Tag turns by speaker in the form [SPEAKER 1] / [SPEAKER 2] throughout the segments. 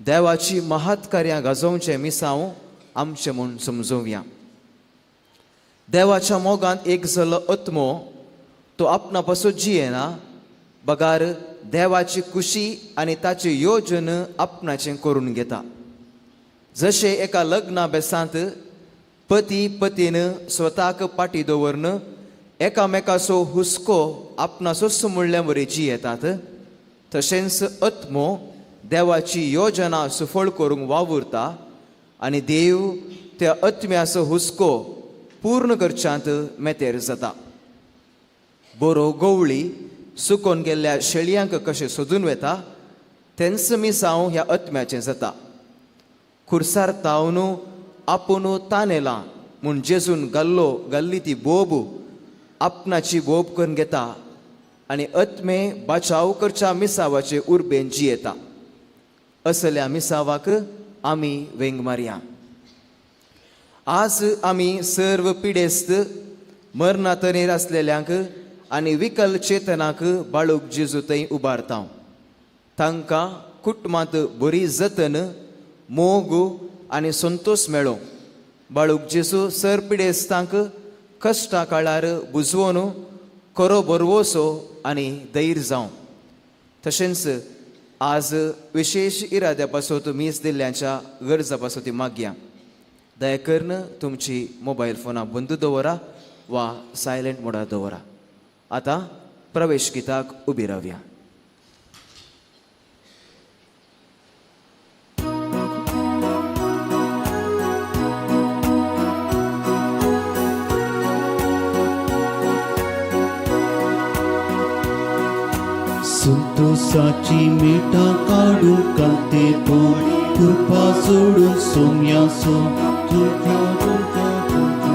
[SPEAKER 1] देवाची महत्कार्यां गाजोवचें मिसांव आमचें म्हूण समजोवया. देवाच्या मोगांत एक जाल्लो आत्मो तो आपणा पासून जियेना बगार देवाची खुशी आनी ताची योजन आपणाचें करून घेता. जशें एका लग्ना बेसांत पती पतीन स्वताक पाटी दवरून एकामेकाचो हुस्को आपणाचोच म्हणल्या वरी जियेतात, तशेंच आत्मो देवाची योजना सुफळ करूंक वावुरता आनी देव त्या आत्म्याचो हुस्को पूर्ण करच्यांत मेतेर जाता. बरो गवळी सुकोन गेल्ल्या शेळयांक कशें सोदून वेता तेंच मिसांव ह्या आत्म्याचें जाता. खुर्सार तावन आपूण तानेलां म्हूण जेजून घाल्लो घाल्ली ती बोब आपणाची बोब करून घेता आनी आत्मे बाचाव करच्या मिसावाचे उर्बेन जियेता. असल्या मिसावाक आमी वेंग मारया. आज आमी सर्व पिडेस्त मरणा तरेर आसलेल्यांक आनी विकल चेतनाक बाळूक जेजू थंय उबारता. तांकां कुटुंबांत बरी जतन, मोग आनी संतोश मेळो. बाळूक जेजू सर पिडेस्तांक कश्टा काळार बुजवोन खरो बरवसो आनी धैर्य जावं. तशेंच आज विशेश इराद्या पासत मीस दिल्ल्यांच्या गरजा पासत मागया. दया करून तुमची मोबायल फोनां बंद दवरा वा सायलंट मोडार दवरा. आतां प्रवेश गिताक उबी रावया.
[SPEAKER 2] संतोषाची मिठां काडून कांते पोण कृपा सोडून सोम्यासो तुमच्या तुमच्या तुमच्या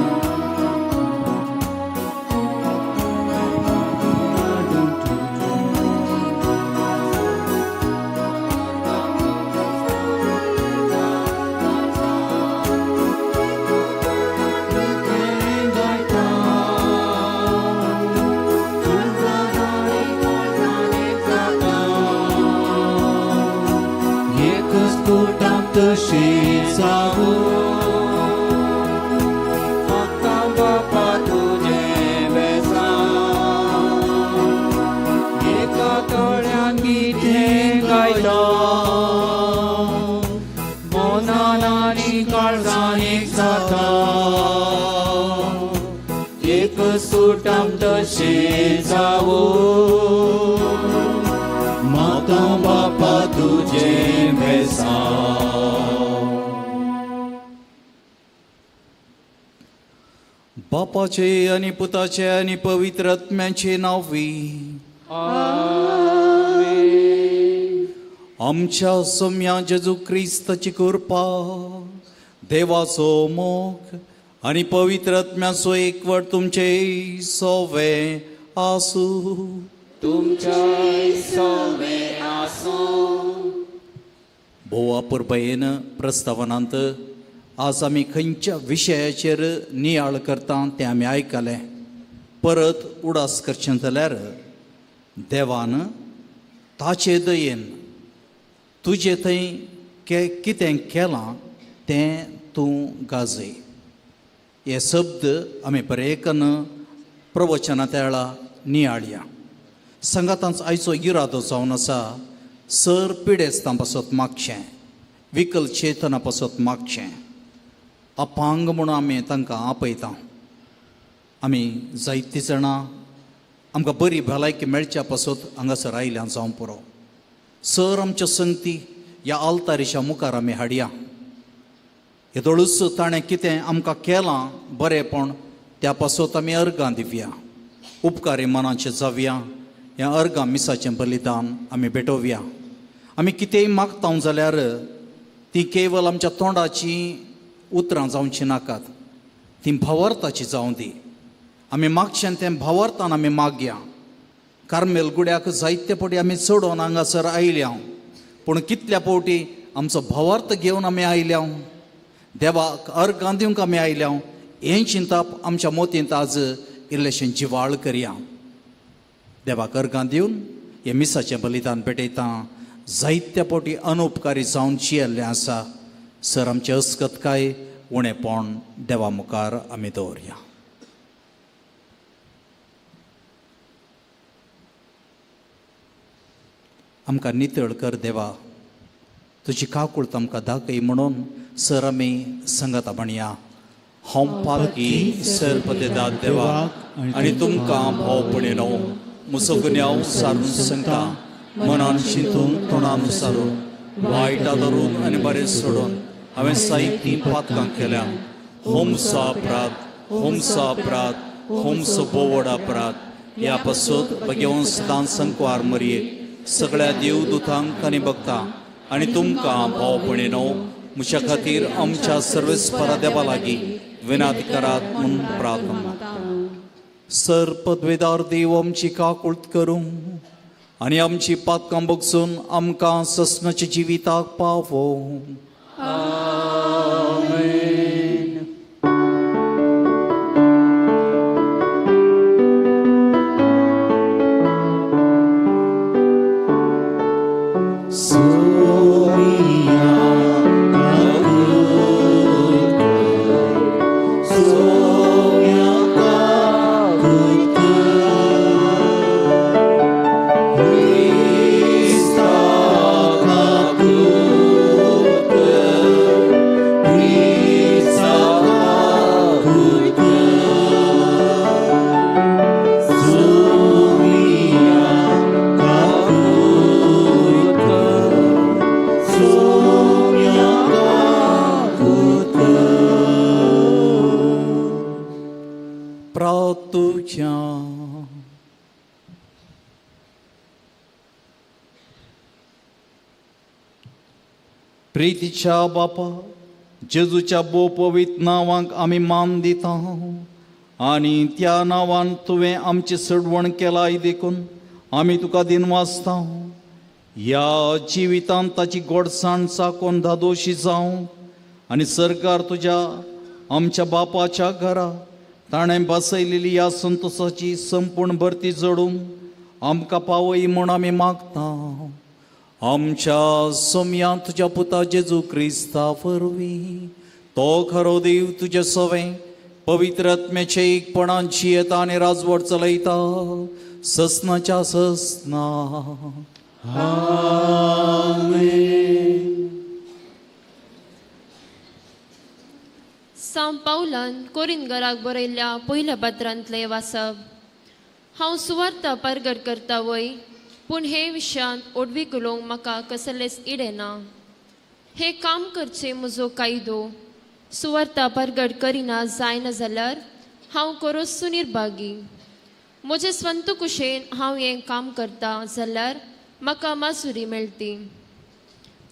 [SPEAKER 2] तशें जावूं
[SPEAKER 3] म्हाका बापा तुजें बेसांव एका तळ्यान गीतें गायता मनान आनी काळजान एक जाता एक सुटाम तशें जावूं
[SPEAKER 2] माता बापा तुजें बेसांव.
[SPEAKER 4] बापाचे आनी पुताचे आनी पवित्र आत्म्याचे नांवी आमच्या सोम्या जेजू क्रिस्ताची कृपा, देवाचो मोग आनी पवित्र आत्म्याचो एकवट तुमचे सोवे आसूं.
[SPEAKER 3] तुमच्या सोवे आसूं.
[SPEAKER 4] भोवा पुरबयेन प्रस्तावनांत आज आमी खंयच्या विशयाचेर नियाळ करता तें आमी आयकलें. परत उडास करचें जाल्यार देवान ताचे दयेन तुजे थंय कितें केलां तें तूं गाजय. हे शब्द आमी बरेकन प्रवचना त्या नियाळया. सांगातांच आयचो इरादो जावन आसा सर पिडेस्तां पासत मागचें, विकल चेतना पासत मागचें, अपांग म्हणून आमी तांकां आपयता. आमी जायतीं जाणां आमकां बरी भलायकी मेळच्या पासत हांगासर आयल्या जावं पुरो. सर आमच्या संगती ह्या आल्तारीच्या मुखार आमी हाडया. येदोळूच ताणें कितें आमकां केलां बरेंपण त्या पासत आमी अर्गां दिवया, उपकारी मनाचें जावया. ह्या अर्गां मिसाचें बलिदान आमी भेटोवया. आमी कितेंय मागता जाल्यार ती केवल आमच्या तोंडाची उतरां जावचीं नाकात, ती भावार्थाची जावं दी. आमी मागचें तें भावार्थान आमी मागया. कार्मेल गुड्याक जायते फावटी आमी चडोवन हांगासर आयल्या, पूण कितल्या फावटी आमचो भावार्थ घेवन आमी आयल्या, देवाक अर्गां दिवंक आमी आयल्या, हें चिंताप आमच्या मोतींत आज इल्लेशें जिवाळ करया. देवाक अर्गां दिवन हें मिसाचें बलिदान भेटयता. जायत्या फावटी अनुपकारी जावन जियेल्लें आसा. सर आमचें अस्कतकाय उणेपण देवा मुखार आमी दवरया. आमकां नितळ कर देवा, तुजी काकूळत आमकां दाखय म्हणून सर आमी संगता म्हणया. हांव पातकी सर पदेदाद देवा आनी तुमकां भावपणी न्हू म्हजो गुन्यांव सारून सांगता, मनान शिंतून तोंडान सारून वायट धरून आनी बरें सोडून हांवें साहित्य पातकां केल्या. होमसो अपराध, होमसो अपराध, होमसो बोवड अपराध. ह्या पासत भगेवन सदां संकवार मरये सगळ्या देवदूतांक आनी भक्तां आनी तुमकां भावपणी न्हू म्हज्या खातीर आमच्या सर्वेस्परा देवा लागीं विनाती करात म्हूण प्रार्थना मागता. सर पदवेदार देव आमची काकूळत करूं आनी आमची पातकां बगसून आमकां ससनाच्या जिविताक पावो. प्रातुच्या प्रितीच्या बापा जेजूच्या भोव पवित्र नांवांक आमी मान दिता आनी त्या नांवान तुवें आमची सडवण केलाय देखून आमी तुका दिनवासता. ह्या जिवितांत ताची गोडसाण चाकोन धादोशी जावं आनी सरकार तुज्या आमच्या बापाच्या घरा ताणें बसयलेली ह्या संतोसाची संपूर्ण भरती जोडून आमकां पावय म्हूण आमी मागता. आमच्या सोम्या तुज्या पुता जेजू क्रिस्ता वरवीं तो खरो देव तुजे सवें पवित्र आत्म्याचे एकपणान जियेता आनी राजवट चलयता ससनाच्या ससना.
[SPEAKER 5] सांव पावलान कोरिंदगराक बरयल्ल्या पयल्या पत्रांतलें वाचप. हांव सुवार्ता परगट करता वय, पूण हे विशयांत ओडवीक उलोवंक म्हाका कसलेंच इडें ना. हें काम करचें म्हजो कायदो. सुवार्ता परगट करिना जायना जाल्यार हांव करोच निर्भागी. म्हजे स्वंत कुशेन हांव हें काम करता जाल्यार म्हाका माजुरी मेळटी.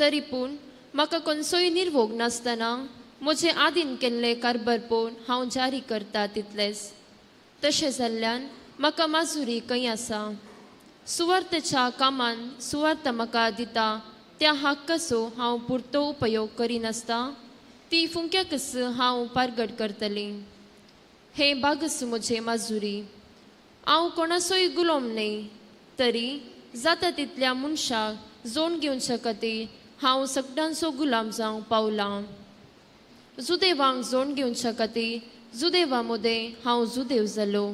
[SPEAKER 5] तरी पूण म्हाका खंयचोय निर्वोग नासतना म्हजे आदीन केल्ले कारभार पळोवन हांव जारी करता तितलेंच. तशें जाल्ल्यान म्हाका माजुरी खंय आसा? सुवार्थेच्या कामान सुवार्थ म्हाका दिता त्या हक्काचो हांव पुरतो उपयोग करिनासता ती फुंक्याकच हांव पारगट करतलें. हें बागस म्हजें माजुरी. हांव कोणाचोय गुलाम न्हय, तरी जाता तितल्या मनशाक जोड घेवच्या खातीर हांव सगळ्यांचो गुलाम जावंक पावलां. जुदेवांक जोड घेवच्या खातीर जुदेवा मदें हांव जुदेव जालो.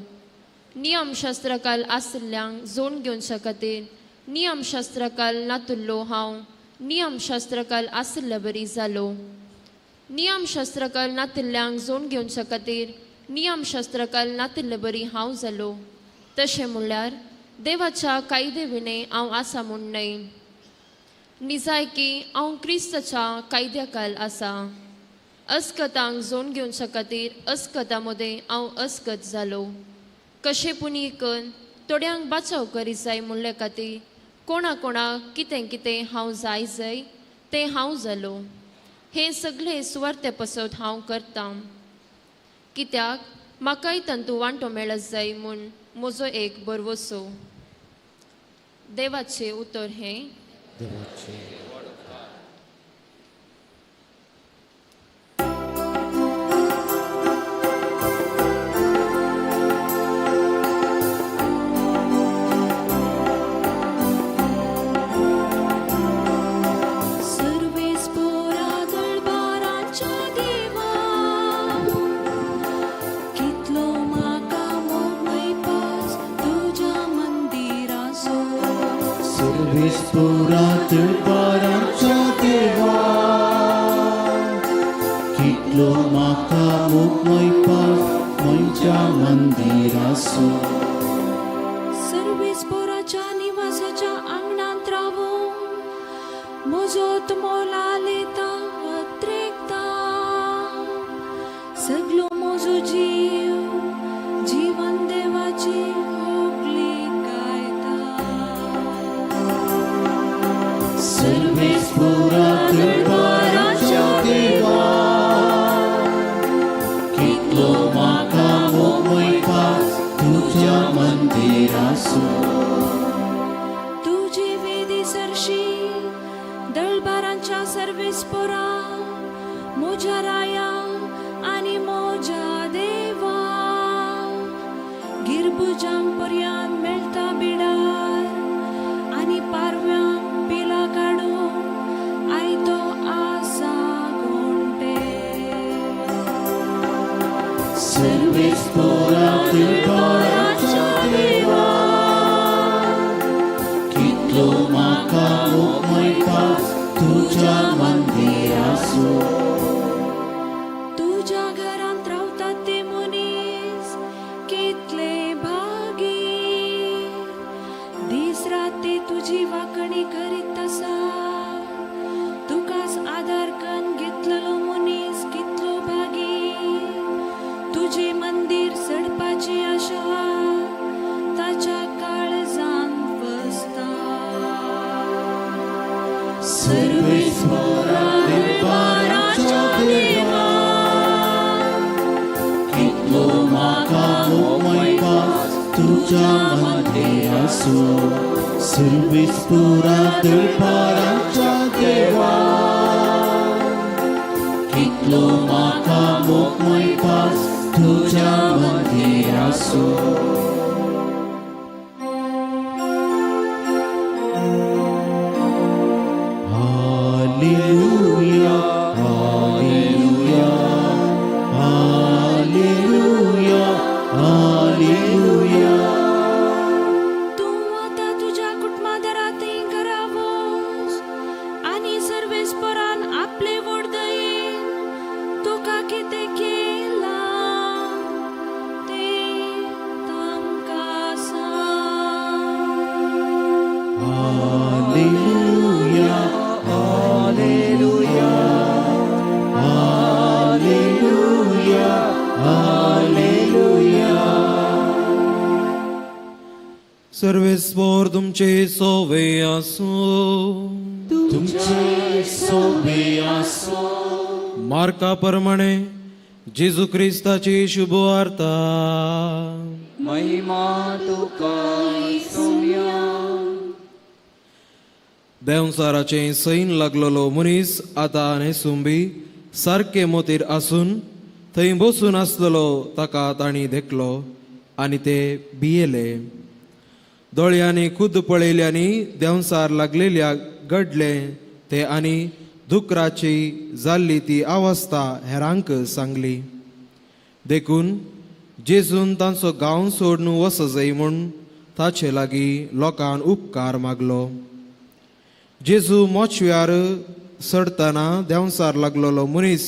[SPEAKER 5] नियमशास्त्राकाल आशिल्ल्यांक जोड घेवच्या खातीर नियमशास्त्राकाल नातुल्लो हांव नियमशास्त्राकाल आशिल्ल्या बरी जालो. नियमशास्त्राकाल नातिल्ल्यांक जोड घेवच्या खातीर नियमशास्त्राकाल नातिल्ले बरी हांव जालो. तशें म्हणल्यार देवाच्या कायदे विणें हांव आसा म्हूण न्हय, निजायकी हांव क्रिस्ताच्या कायद्याकाल आसा. अस्कतांक जोड घेवच्या खातीर अस्कता मदें हांव अस्कत जालो. कशें पुणी कन थोड्यांक बाचाव करी जाय म्हणले खातीर कोणा कोणाक कितें कितें हांव जाय जाय तें हांव जालो. हें सगळें सुवार्ते पसत हांव करतां, कित्याक म्हाकाय तांतू वांटो मेळत जाय म्हूण म्हजो एक बरवसो. देवाचें उतर हें.
[SPEAKER 2] सर्वेस्पोरा दळपाराच्या देवा कितलो म्हाका मोग मैपास म्हज्या मंदिरासो.
[SPEAKER 6] सर्वेस्पोराच्या निवासाच्या आंगणांत रावूं म्हजो मोलालेता अत्रेकता सगलो म्हजो जीव जीवन देवाची होगली गायता.
[SPEAKER 2] सर्वेस्पोरा दळपाराच्या देवा कितलो म्हाका मोग मैपास तुज्या मंदिरासो.
[SPEAKER 6] तुजी वेदी सरशी दळबारांच्या सर्वेस्पोरा म्हज्या राया आनी म्हज्या देवा गिरबुजांक पर्यान मेळटा बिडार आनी पारव्यांक पिलां काडूंक आयतो आसा गोंटे.
[SPEAKER 2] सर्वेस्पोरा दळपाराच्या देवा कितलो म्हाका मोग मैपास तुज्या मंदिरासो.
[SPEAKER 6] तुज्या घरांत रावतात ते मनीस कितले भागी दीस रात ते तुजी वाकणी करीत आसा तुकाच आदार कन्न घेतलेलो मनीस कितलो भागी तुजें मंदीर चडपाची आशा ताच्या काळजान बसता.
[SPEAKER 2] सर्वेस्पोरा दळपाराच्या देवा कितलो म्हाका मोग मैपास तुज्या मंदिरासो. सर्वेस्पोरा दळपाराच्या देवा कितलो म्हाका मोग मैपास तुज्या मंदिरासो. Hallelujah, hallelujah, hallelujah, hallelujah.
[SPEAKER 6] तूं आतां तुज्या कुटुंबादरांतय घरा वच आनी सर्वेस्परान आपले व्हड दयेन तुका कितें केलां तें तांकां सांग.
[SPEAKER 2] Hallelujah, hallelujah, hallelujah, hallelujah.
[SPEAKER 7] सर्वेस्पोर तुमचे सोवे आसूं.
[SPEAKER 2] तुमचे सोबे आसो.
[SPEAKER 7] मार्का प्रमाणे जेजू क्रिस्ताची शुभवार्ता.
[SPEAKER 3] महिमा तुका सोम्या.
[SPEAKER 7] देंवचाराचें सैन लागलेलो मनीस आतां न्हेसुंबी सारके मोतीर आसून थंय बसून आसलेलो ताका तांणी देखलो आनी ते भियेले. दोळयांनी खुद्द पळयल्यांनी देंवचार लागलेल्या घडलें ते आनी दुकराची जाल्ली ती अवस्था हेरांक सांगली. देखून जेजून तांचो गांव सोडून वचजय म्हूण ताचे लागीं लोकान उपकार मागलो. जेजू मोचव्यार चडतना देंवचार लागलेलो मनीस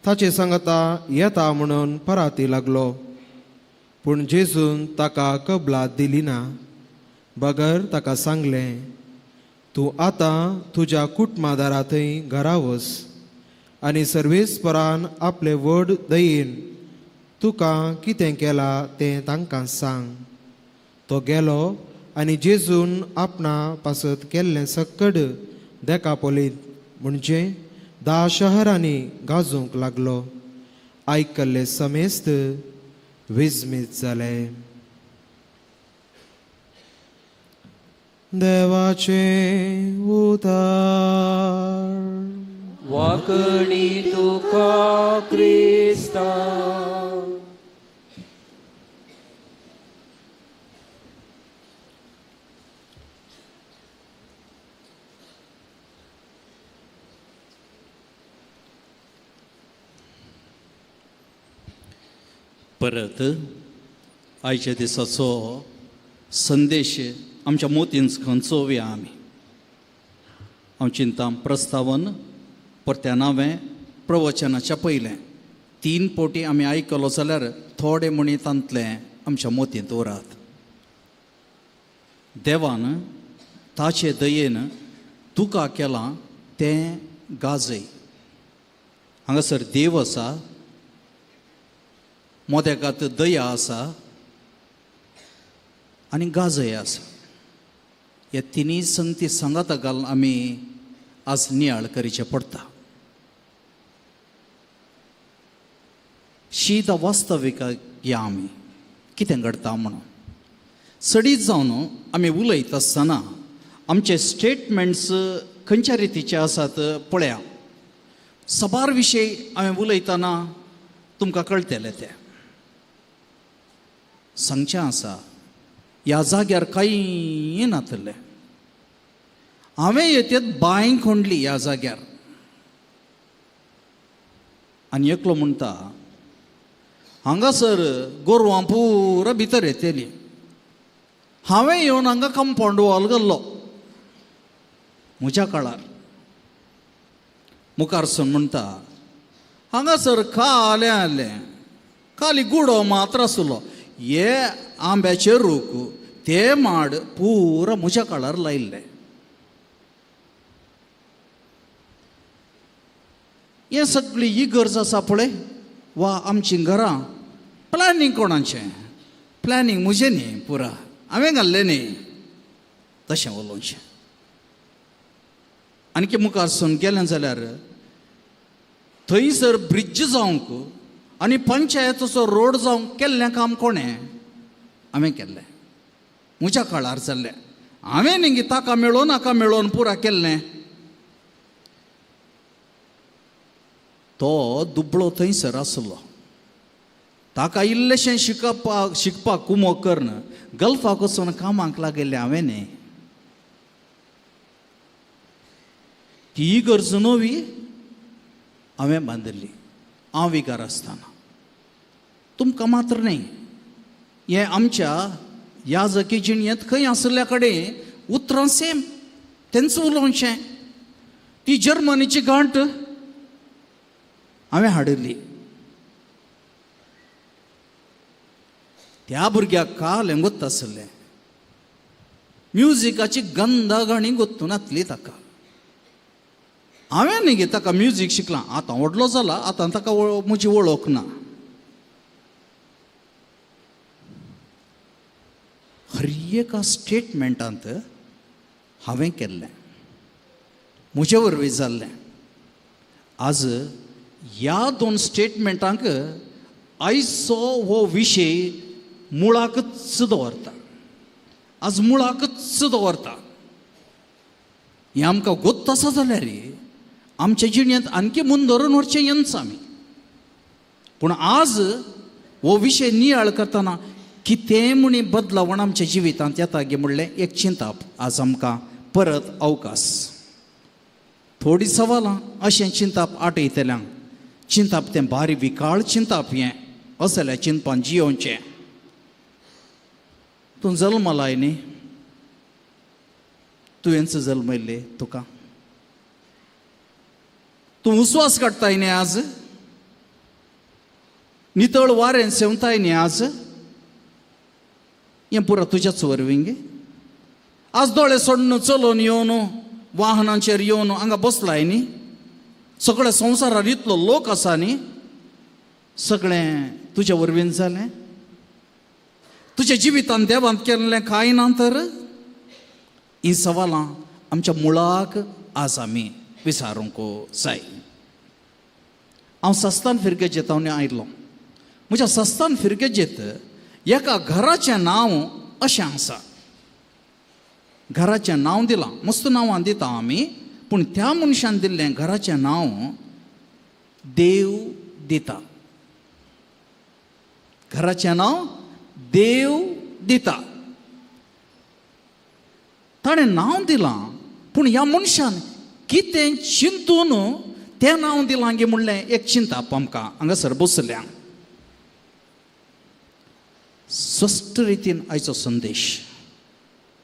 [SPEAKER 7] ताचे सांगता येता म्हणून पराती लागलो. पूण जेजून ताका कबलात दिली ना बगर ताका सांगलें, तूं आतां तुज्या कुटुंबादारा थंय घरा वच आनी सर्वेस्परान आपले व्हड दयेन तुका कितें केलां तें तांकां सांग. तो गेलो आनी जेजून आपणा पासत केल्लें सक्कड देकापोलीत म्हणजे धा शहरांनी गाजूंक लागलो. आयकल्ले समेस्त विस्मीत जाले. देवाचें उतर.
[SPEAKER 3] वाकणी तुका क्रिस्ता.
[SPEAKER 4] परत आयच्या दिसाचो संदेश आमच्या मोतीन खंचोवया आमी. हांव चिंता प्रस्तावन परत्यान हांवें प्रवचनाच्या पयलें 3 पोटी आमी आयकलो जाल्यार थोडे म्हणी तांतलें आमच्या मोतींत उरात. देवान ताचे दयेन तुका केलां तें गाजय. हांगासर देव आसा, मोदेकात दया आसा आनी गाजय आसा. ह्या तिनूय संगती सांगाता घालून आमी आज नियाळ करचें पडटा. शीत वास्तवीक या आमी कितें घडटा म्हणून सडीत जावन आमी उलयत आसतना आमचे स्टेटमेंट्स खंयच्या रितीचे आसात पळया. साबार विशय हांवें उलयतना तुमकां कळटलें तें सांगचें आसा. ह्या जाग्यार कांय नातलें. हांवें येतेत बांय खोंडली ह्या जाग्यार आनी एकलो म्हणटा हांगासर गोरवां पुरा भितर येतली. हांवें येवन हांगा कंपावंड वॉल घाल्लो म्हज्या काळार. मुखार सून म्हणटा हांगासर खालें आसलें, खाली गुडो मात्र आसलो, हे आंब्याचे रूख ते माड पुरा म्हज्या काळार लायिल्ले. हें सगळी ही गरज आसा पळय वा आमचीं घरां प्लॅनिंग कोणाचें, प्लॅनिंग म्हजें न्ही, पुरा हांवें घाल्लें न्ही तशें उलोवचें. आनी मुखार सून गेलें जाल्यार थंयसर ब्रिज जावंक आनी पंचायतीचो रोड जावंक केल्लें काम कोणें, हांवें केल्लें, म्हज्या काळार जाल्लें. हांवें न्ही ताका मेळोवन हाका मेळोवन पुरा केल्लें. तो दुबळो थंयसर आसलो, ताका इल्लेशें शिकपाक शिकपाक कुमोक करून गल्फाक वचून कामाक लागिल्लें हांवें न्ही. ती गरज नवी हांवें बांदिल्ली हांव विकार आसतना. तुमकां मात्र न्ही, हें आमच्या याजकी जिणयेंत खंय आशिल्ल्या कडेन उतरां सेम तेंच उलोवचें. ती जर्मनीची गांठ हांवें हाडिल्ली. त्या भुरग्याक काल हें गोत्त आसलें, म्युजिकाची गंधा गाणी गोत्तून नातली ताका. हांवें न्ही ताका म्युजीक शिकलां, आतां व्हडलो जाला, आतां ताका म्हजी वळख ना. हर एका स्टेटमेंटांत हांवें केल्लें, म्हजे वरवीं जाल्लें. आज ह्या 2 स्टेटमेंटांक आयचो हो विशय मुळाकच दवरता, आज मुळाकच दवरता. हें आमकां गोत्त आसा जाल्यार आमच्या जिणेंत आणखी मुंदरून व्हरचें येंच आमी. पूण आज हो विशय नियाळ करतना कितें म्हणी बदलावण आमच्या जिवितांत येता गे म्हणलें एक चिंताप आज आमकां परत अवकाश. थोडीं सवालां अशें चिंताप आटयतल्यांक चिंताप तें भारी विकाळ चिंताप हें असल्या चिंतपान जियोवचें. तूं जल्मलाय न्ही, तुवेंच जल्मयल्ले तुका, तूं उस्वास काडटाय न्ही आज, नितळ वारें सेवताय न्ही आज, हें पुरा तुज्याच वरवीं गे. आज दोळे सोडून चलोवन येवन वाहनांचेर येवन हांगा बसलाय न्ही, सगळ्या संवसारार इतलो लोक आसा न्ही, सगळें तुज्या वरवीं जालें. तुज्या जिवितान देवान केल्लें कांय ना तर हीं सवालां आमच्या मुळाक आज आमी विचारूंक जाय. हांव सस्तान फिरगेजेत हांव आयलो. म्हज्या सस्तान फिरगेजेत एका घराचें नांव अशें आसा. घराचें नांव दिलां, मस्त नांवां दिता आमी, पूण त्या मनशान दिल्लें घराचें नांव देव दिता. घराचें नांव देव दिता. ताणें नांव दिलां, पूण ह्या मनशान कितें चिंतून तें नांव दिलां गे म्हणलें एक चिंताप आमकां हांगासर बसल्या. स्पश्ट रितीन आयचो संदेश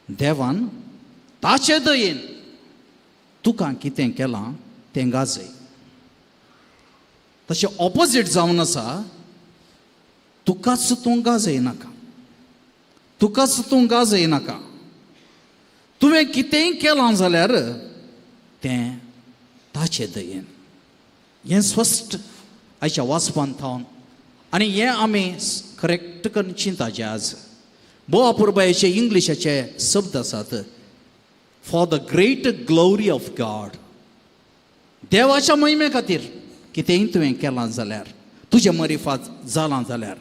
[SPEAKER 4] देवान ताचे दयेन तुका कितें केलां तें गाजय. तशें ऑपोजीट जावन आसा, तुकाच तूं गाजय नाका, तुकाच तूं गाजय नाका. तुवें कितेंय केलां जाल्यार तें ताचे दयेन. हें स्पश्ट आयच्या वाचपांत थावन आनी हें आमी करेक्ट करून चिंताचें. आज भोव अपुरबायेचे इंग्लिशाचे शब्द आसात, for the great glory of God. देवाच्या महिमे खातीर कितेंय तुवें केलां जाल्यार, तुजें मरिफात जालां जाल्यार.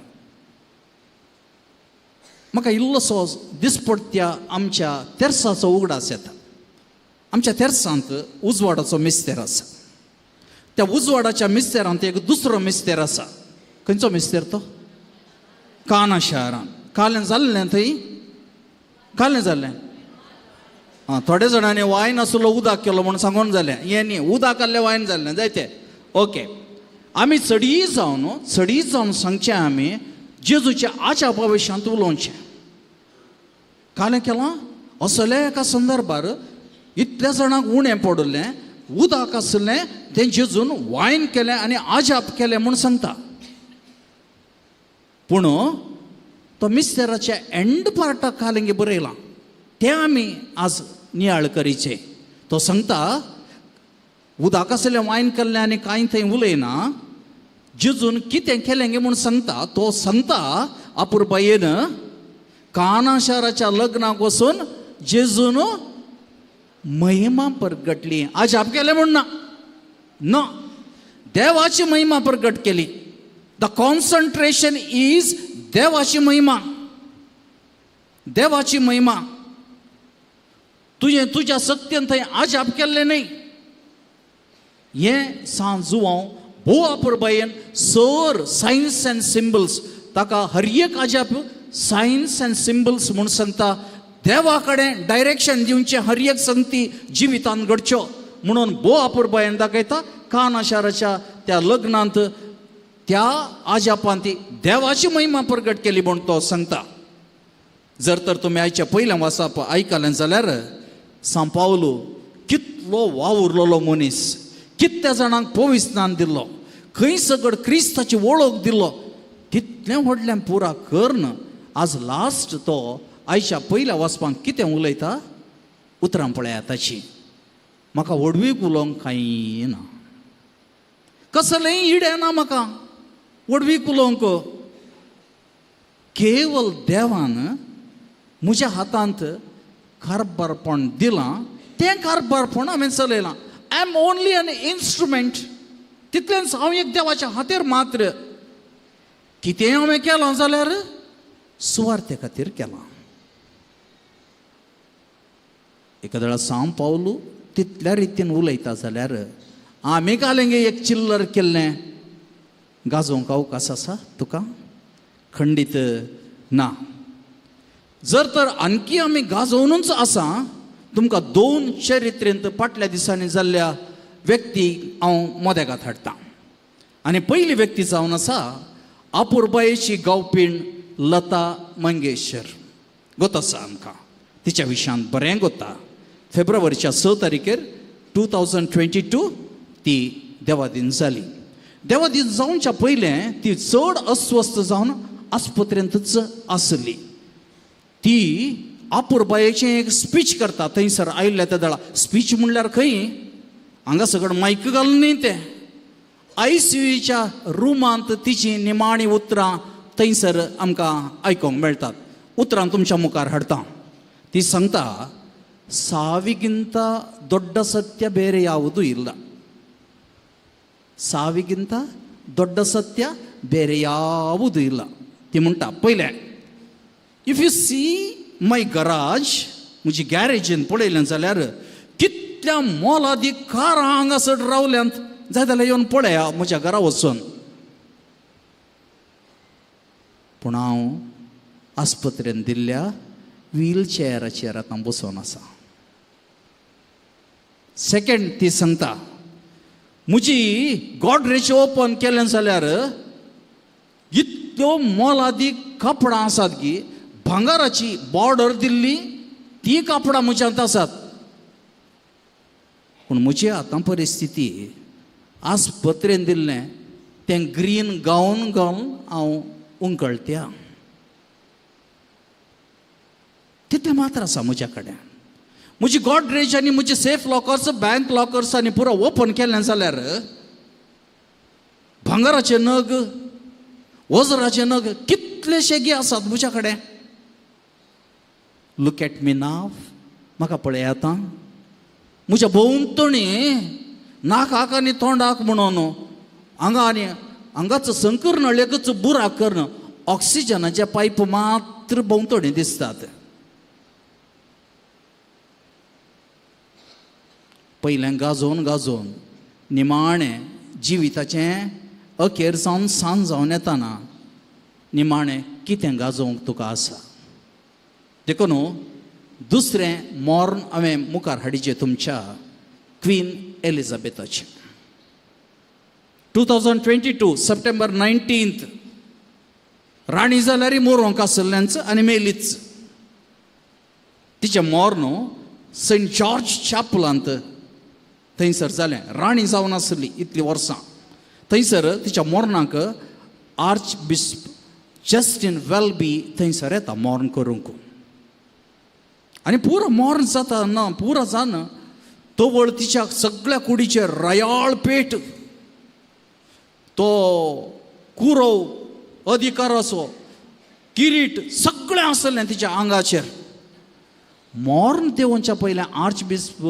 [SPEAKER 4] म्हाका इल्लोसो दिसपडत्या आमच्या तेर्साचो उगडास येता. आमच्या तेर्सांत उजवाडाचो मिस्तेर आसा. त्या उजवाडाच्या मिस्तेरांत एक दुसरो मिस्तेर आसा. खंयचो मिस्तेर तो? काना शहरान. कालें जाल्लें थंय, कालें जाल्लें. आं, थोड्या जाणांनी वायन आसलो उदक केलो म्हूण सांगून जालें. हें न्ही, उदक आहलें वायन जाल्लें जायते. ओके, आमी चडीय जावन सांगचें, आमी जेजूच्या आच्या भविश्यांत उलोवचें. कालें केलां असल्या एका संदर्भार इतल्या जाणांक उणें पडिल्लें, उदक आसलें तें जेजून वायन केलें आनी आजाप केलें म्हूण सांगता. पूण तो मिस्तेराच्या एंड पार्टाक कालेंगे बरयलां तें आमी आज नियाळ करीचें. तो सांगता उदक आसलें वायन केल्लें आनी कांय थंय उलयना, जेजून कितें केलें गे म्हूण सांगता. तो सांगता अपुरबायेन काना शाराच्या लग्नाक वचून जेजून महिमा परगटली. आजाप केलें म्हूण ना, ना, देवाची महिमा प्रगट केली. The concentration is देवाची महिमा, देवाची महिमा. तुजें तुज्या सक्तीन थंय आजाप केल्लें न्हय. हें सांत जुवांव भोव अपुरबायेन सर सायन्स अँड सिंबल्स, ताका हर एक आजाप सायन्स अँड सिंबल्स म्हूण सांगता. देवा कडेन डायरेक्शन दिवचें हर एक संगती जिवितांत घडच्यो म्हणून भोव अपुरबायेन दाखयता. काना शाराच्या त्या लग्नांत त्या आजापान ती देवाची महिमा प्रगट केली म्हूण तो सांगता. जर तर तुमी आयच्या पयलें वाचप आयकलें जाल्यार सांत पावलू कितलो वावुरलेलो मनीस, कितल्या जाणांक पविस्नान दिल्लो, खंय सगळ क्रिस्ताची वळख दिल्लो, तितलें व्हडलें पुरा करून आज लास्ट तो आयच्या पयल्या वाचपांक कितें उलयता उतरां पळयात ताची. म्हाका व्हडवीक उलोवंक कांय ना, कसलेंय इडें ना म्हाका व्हडवीक उलोवंक. केवल देवान म्हज्या हातांत कारबारपण दिलां, तें कारबारपण हांवें चलयलां. I am only an instrument. तितलेंच हांव एक देवाच्या हातेर मात्र. कितेंय हांवें केलां जाल्यार सुवार्थे खातीर केलां. एकादळा सांत पावलू तितल्या रितीन उलयता जाल्यार आमी कालेंगे एक चिल्लर केल्लें गाजोवंक अवकाश आसा तुका? खंडीत ना. जर तर आणखी आमी गाजोवनूच आसा, तुमकां दोन चरित्रेंत फाटल्या दिसांनी जाल्ल्या व्यक्ती हांव मोदेगात हाडटा. आनी पयली व्यक्ती जावन आसा अपुरबायेची गावपीण लता मंगेशकर. गोत आसा आमकां तिच्या विशयांत बरें गोता. फेब्रुवारीच्या 6 तारखेर 2022 ती देवादीन जाली. देवादीन जावच्या पयलें ती चड अस्वस्थ जावन आस्पत्रेंतच आसली. ती अपुरबायेचें एक स्पीच करता थंयसर आयिल्ल्या त्या दळा. स्पीच म्हणल्यार खंय हांगा सगळं मायक घालून न्ही, तें आयसीयूच्या रुमांत तिची निमाणी उतरां थंयसर आमकां आयकूंक मेळटात. उतरां तुमच्या मुखार हाडटा. ती सांगता, ಸಾವಿಗಿಂತ ದೊಡ್ಡ ಸತ್ಯ ಬೇರೆ ಯಾವುದೂ ಇಲ್ಲ, ಸಾವಿಗಿಂತ ದೊಡ್ಡ ಸತ್ಯ ಬೇರೆ ಯಾವುದೂ ಇಲ್ಲ. ती म्हणटा, पयलें, if you see my garage, म्हजी गॅरेजीन पळयलें जाल्यार कितल्या मोलादीक कारां हांगासर रावल्यांत, जाय जाल्यार येवन पळया म्हज्या घरा वचून. पूण हांव आस्पत्रेन दिल्ल्या व्हील चेअराचेर आतां बसोन आसा. सेकेंड ती सांगता, म्हजी गॉडरेज ओपन केलें जाल्यार इतल्यो मोलादीक कापडां आसात की भांगाराची बॉर्डर दिल्ली ती कापडां म्हज्यांत आसात. पूण म्हजी आतां परिस्थिती आज पत्रेन दिल्लें तें ग्रीन गावन गावन हांव उंकळत्या. तितलें मात्र आसा म्हज्या कडेन. म्हजी गॉडरेज आनी म्हजी सेफ लॉकर्स, बँक लॉकर्स आनी पुरो ओपन केलें जाल्यार भांगराचे नग, वज्राचे नग कितलेशे गे आसात म्हज्या कडेन. लूक एट मी नाव, म्हाका पळय आतां म्हज्या भोंवतणी नाकाक आनी तोंडाक म्हणून हांगा आनी हांगाच संकर नळयेकच बुराक करून ऑक्सिजनाचे पायप मात्र भोंवतणी दिसतात. पयलें गाजोवन गाजोवन निमाणें जिविताचें अखेर जावन सांज जावन येताना निमाणें कितें गाजोवंक तुका आसा. देखून दुसरें मॉर्न हांवें मुखार हाडिचें तुमच्या क्वीन एलिझाबेथाचें. 2022 सप्टेंबर 19 राणी जाल्यार मोरोंक आसलेंच आनी मेलीच. तिचें मॉर्न सेंट जॉर्ज चॅपलांत थंयसर जालें. राणी जावन आसली इतलीं वर्सां. थंयसर तिच्या मोर्नाक आर्च बिस्प जस्टीन वेल्बी थंयसर येता मॉर्न करूंक. आनी पुरो मॉर्न जाता ना पुरो जावन तवळ तिच्या सगळ्या कुडीचेर रयाळ पेट, तो कुरव अधिकाराचो किरीट सगळें आसलें तिच्या आंगाचेर. मॉर्न देवोवच्या पयलें आर्च बिस्प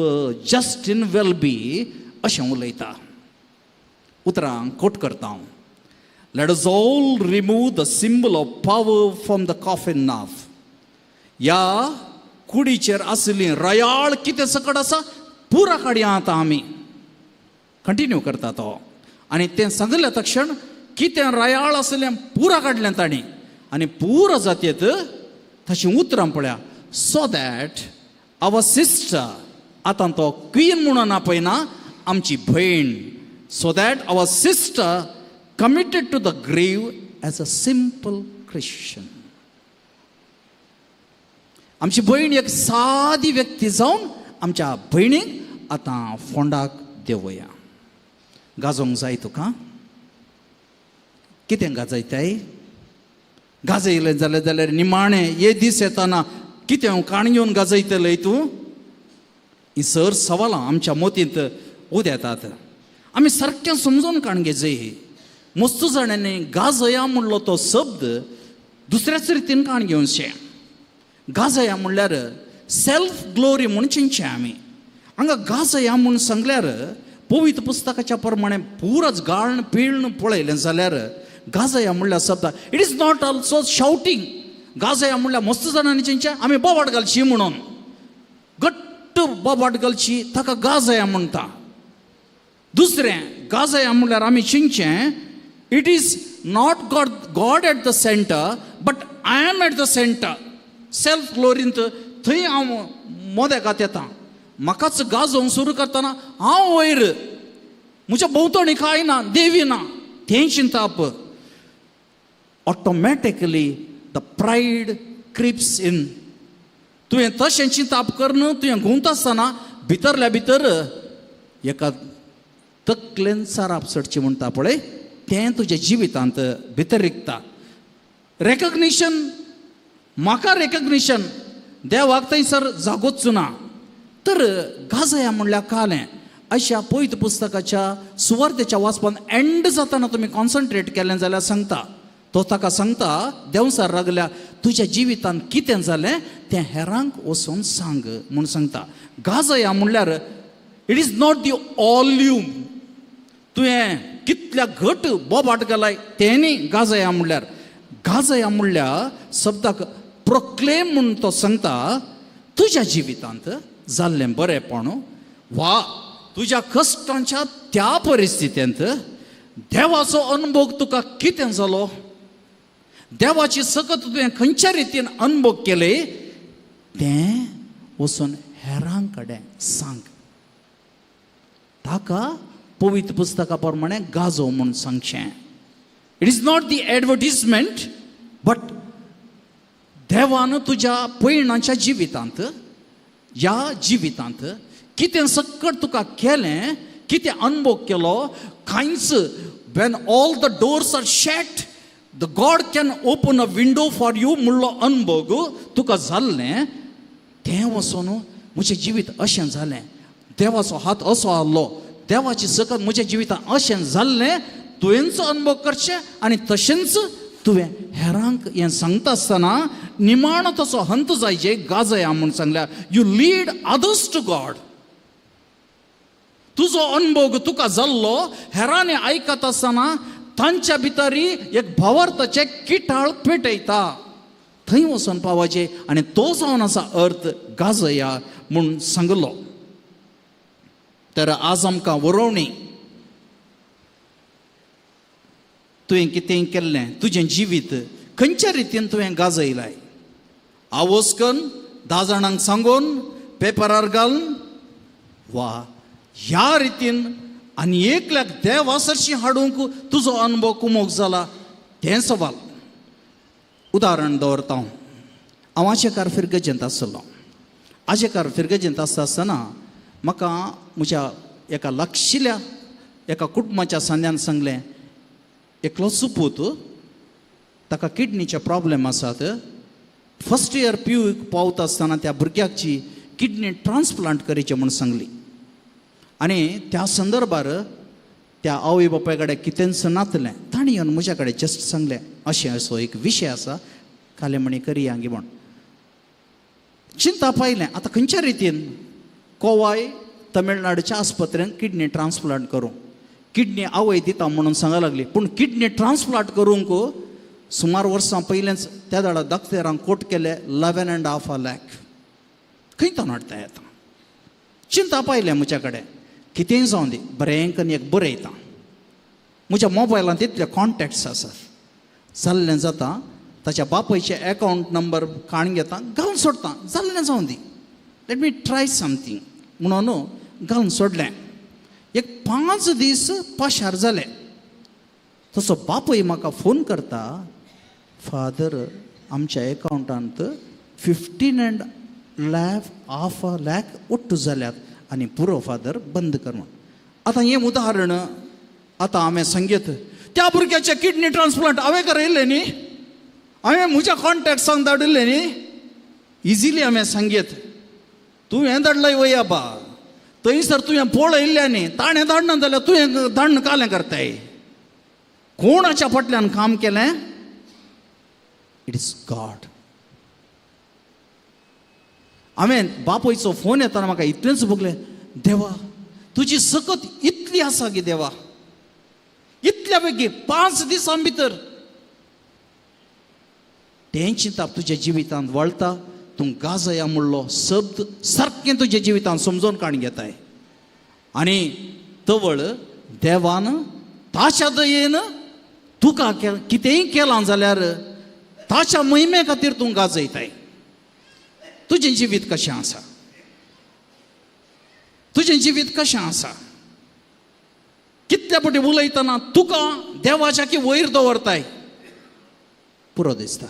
[SPEAKER 4] जस्टीन वेल्बी अशें उलयता. उतरां कोट करता हांव. Let us all remove the symbol of power from the coffin now. ह्या कुडीचेर आशिल्ली रयाळ कितें सकट आसा पुरा काडया आतां आमी. कंटिन्यू करता तो. आनी तें सांगलें तक्षण कितें रयाळ आसलें पुरा काडलें तांणी आनी पुरा जातयेत तशीं उतरां पळया. सो that our sister, आतां तो क्वीन म्हणून आपयना, आमची भयण. So that our sister committed to the grave as a simple Christian. आमची भयण एक सादी व्यक्ती जावन आमच्या भयणीक आतां फोंडाक देंवया. गाजोवंक जाय तुका? कितें गाजयताय? गाजयलें जाल्यार जाल्यार निमाणें हे दीस येताना कितें हांव काण घेवन गाजयतलें तूं? ही सर सवालां आमच्या मोतींत उदेतात. आमी सारकें समजून काण घेजय. मस्त जाणांनी गाजया म्हणलो तो शब्द दुसऱ्याच रितीन काण घेवचें. गाजया म्हणल्यार सेल्फ ग्लोरी म्हूण चिंतचें आमी. हांगा गाजया म्हूण सांगल्यार पवित्र पुस्तकाच्या प्रमाणे पुराच गाळण पिळण पळयलें जाल्यार गाजया म्हणल्यार शब्द it is not also shouting. गाजया म्हणल्यार मस्त जाणांनी चिंतचें आमी बोवाट घालची म्हणून, घट्ट बोवाट घालची ताका गाजया म्हणटा. दुसरें गाजया म्हणल्यार आमी चिंतचें it is not God, God at the centre but I am at the centre. Self ग्लोरींत थंय हांव मोदेकात येता. म्हाकाच गाजोवंक सुरू करतना हांव वयर, म्हज्या भोंवतणी कांय ना, देवी ना, तें चिंताप. Automatically the pride creeps in. तुवें तशें चिंताप करून तुवें घुंवता आसतना भितरल्या भितर एका तकलेन साराप चडची म्हणटा पळय तें तुज्या जिवितांत भितर रिगता. रेकग्निशन, म्हाका रेकग्निशन, देवाक थंयसर जागोच ना. तर गाजया म्हणल्यार कालें अशा पवित्र पुस्तकाच्या सुवार्तेच्या वाचपान एंड जाताना तुमी कॉन्सन्ट्रेट केलें जाल्यार सांगता तो ताका सांगता देंवसार लागल्या तुज्या जिवितान कितें जालें तें हेरांक वचून सांग म्हूण सांगता. गाजया म्हणल्यार it is not the volume. तुवें कितल्या घट बोबाट घालाय तें न्ही गाजया म्हणल्यार. गाजया म्हणल्यार शब्दाक प्रोक्लेम म्हूण तो सांगता तुज्या जिवितांत जाल्लें बरेंपण वा तुज्या कश्टांच्या त्या परिस्थितींत देवाचो अनुभव तुका कितें जालो, देवाची सकत तुवें खंयच्या रितीन अनुभव केले तें वचून हेरां कडेन सांग. ताका पवित्र पुस्तका प्रमाणे गाजो म्हूण सांगचें. It is not the advertisement but देवान तुज्या पयणाच्या जिवितांत, ह्या जिवितांत कितें सक्कड तुका केलें, कितें अनुभव केलो, कांयच. When all the doors are shut, the God can open a window for you म्हणलो अनुभव तुका जाल्लें. तें वचून म्हजें जिवीत अशें जालें, देवाचो हात असो आहलो, देवाची सकत म्हज्या जिवितांत अशें जाल्लें. तुवेंच अनुभव करचें आनी तशेंच तुवें हेरांक हें सांगता आसतना निमाणो तसो हंत जायचे गाजया म्हूण सांगल्या. You lead others to God. तुजो अनुभव तुका जाल्लो हेरांनी आयकत आसतना तांच्या भितरी एक भावार्थाचें किटाळ पेटयता, थंय वचून पावाचें. आनी तो जावन आसा अर्थ गाजया म्हूण सांगलो. तर आज आमकां वरोवणी तुवें कितें केल्लें, तुजें जिवीत खंयच्या रितीन तुवें गाजयलाय? आवोस कन्न 10 जाणांक सांगून पेपरार घालून वा ह्या रितीन आनी एकल्याक देवा सरशी हाडूंक तुजो अनुभव कुमोक जाला तें सवाल. उदाहरण दवरता हांव. हांव आजेकार फिरगजेंत आसलो. आजेकार फिरगजेंत आसता आसतना म्हाका म्हज्या एका लागशिल्ल्या एका कुटुंबाच्या सांद्यान सांगलें, एकलोच पूत, ताका किडनीचे प्रॉब्लेम आसात. फर्स्ट इयर पी यू पावता आसतना त्या भुरग्याची किडनी ट्रान्सप्लांट करची म्हूण सांगली. आनी त्या संदर्भार त्या आवय बापाय कडेन कितेंच नातलें. तांणी येवन म्हज्या कडेन जस्ट सांगलें, अशें असो एक विशय आसा, कालें म्हणी करया गे म्हूण. चिंता पायलें आतां खंयच्या रितीन कोवाय तमिळनाडूच्या आस्पत्रेन किडनी ट्रान्सप्लांट करूं. किडनी आवय दिता म्हणून सांगा लागली, पूण किडनी ट्रान्सप्लांट करूंक सुमार वर्सां पयलेंच त्या दाडा डॉक्टरांक कोट केले 11.5 लाख. खंय तो हाडटा येता? चिंता पायलें म्हज्या कडेन, कितेंय जावं दी बरें कन्न एक बरयता. म्हज्या मोबायलांत इतले कॉन्टेक्ट्स आसात. जाल्लें जाता ताच्या बापायचे एकावंट नंबर काण घेता, घालून सोडटा, जाल्लें जावं दी, let me try something म्हणून घालून सोडलें. एक 5 दीस पाशार जाले. तसो बापूय म्हाका फोन करता, फादर आमच्या एकावंटांत 15.5 लाख ಒಟ್ಟು जाल्यात आनी पुरो फादर बंद कर म्हूण. आतां हें उदाहरण आतां हांवें सांगीत, त्या भुरग्याचें किडनी ट्रान्सप्लांट हांवें करयल्लें न्ही, हांवें म्हज्या कॉन्टेक्ट्सांक धाडिल्लें न्ही, इजिली हांवें सांगीत. तुवें धाडलाय वय आबा, थंयसर तुवें पळयल्लें न्ही, ताणें धाडना जाल्यार तुवें धाडण कालें करताय. कोणाच्या फाटल्यान काम केलें? It is God. हांवें बापयचो फोन येतना म्हाका इतलेंच भोगलें, देवा तुजी सकत इतली आसा गे देवा, इतल्या बेगीन 5 दिसां भितर तें चिंताप तुज्या जिवितांत वळटा. तूं गाजया म्हणलो शब्द सारकें तुज्या जिवितांत समजून काण घेताय. आनी तवळ देवान ताच्या दयेन तुका कितेंय केलां जाल्यार ताच्या महिमे खातीर तूं गाजयताय. तुजें जिवीत कशें आसा? तुजें जिवीत कशें आसा? कितल्या पटी उलयतना तुका देवाच्या की वयर दवरताय पुरो दिसता.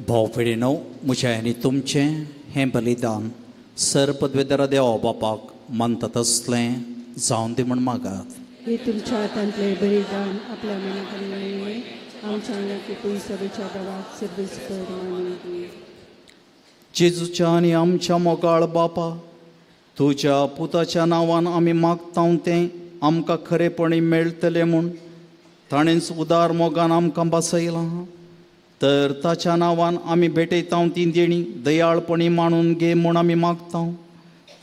[SPEAKER 4] भाव भयणीनो, म्हजें आनी तुमचें हें बलिदान सर पदवेदरा देवा बापाक मानता तसलें जावन दी म्हूण मागात.
[SPEAKER 8] हे तुमच्या हातांतले बलिदान आपल्या मनाक आमच्या आंगाक पयसवेच्या देवाक सर्वेस्पर मानून दी.
[SPEAKER 4] जेजूच्या आनी आमच्या मोगाळ बापा, तुज्या पुताच्या नांवान आमी मागता तें आमकां खरेपणी मेळटलें म्हूण ताणेंच उदार मोगान आमकां बसयलां. तर ताच्या नांवान आमी भेटयता ती देणी दयाळपणी मानून घे म्हूण आमी मागता,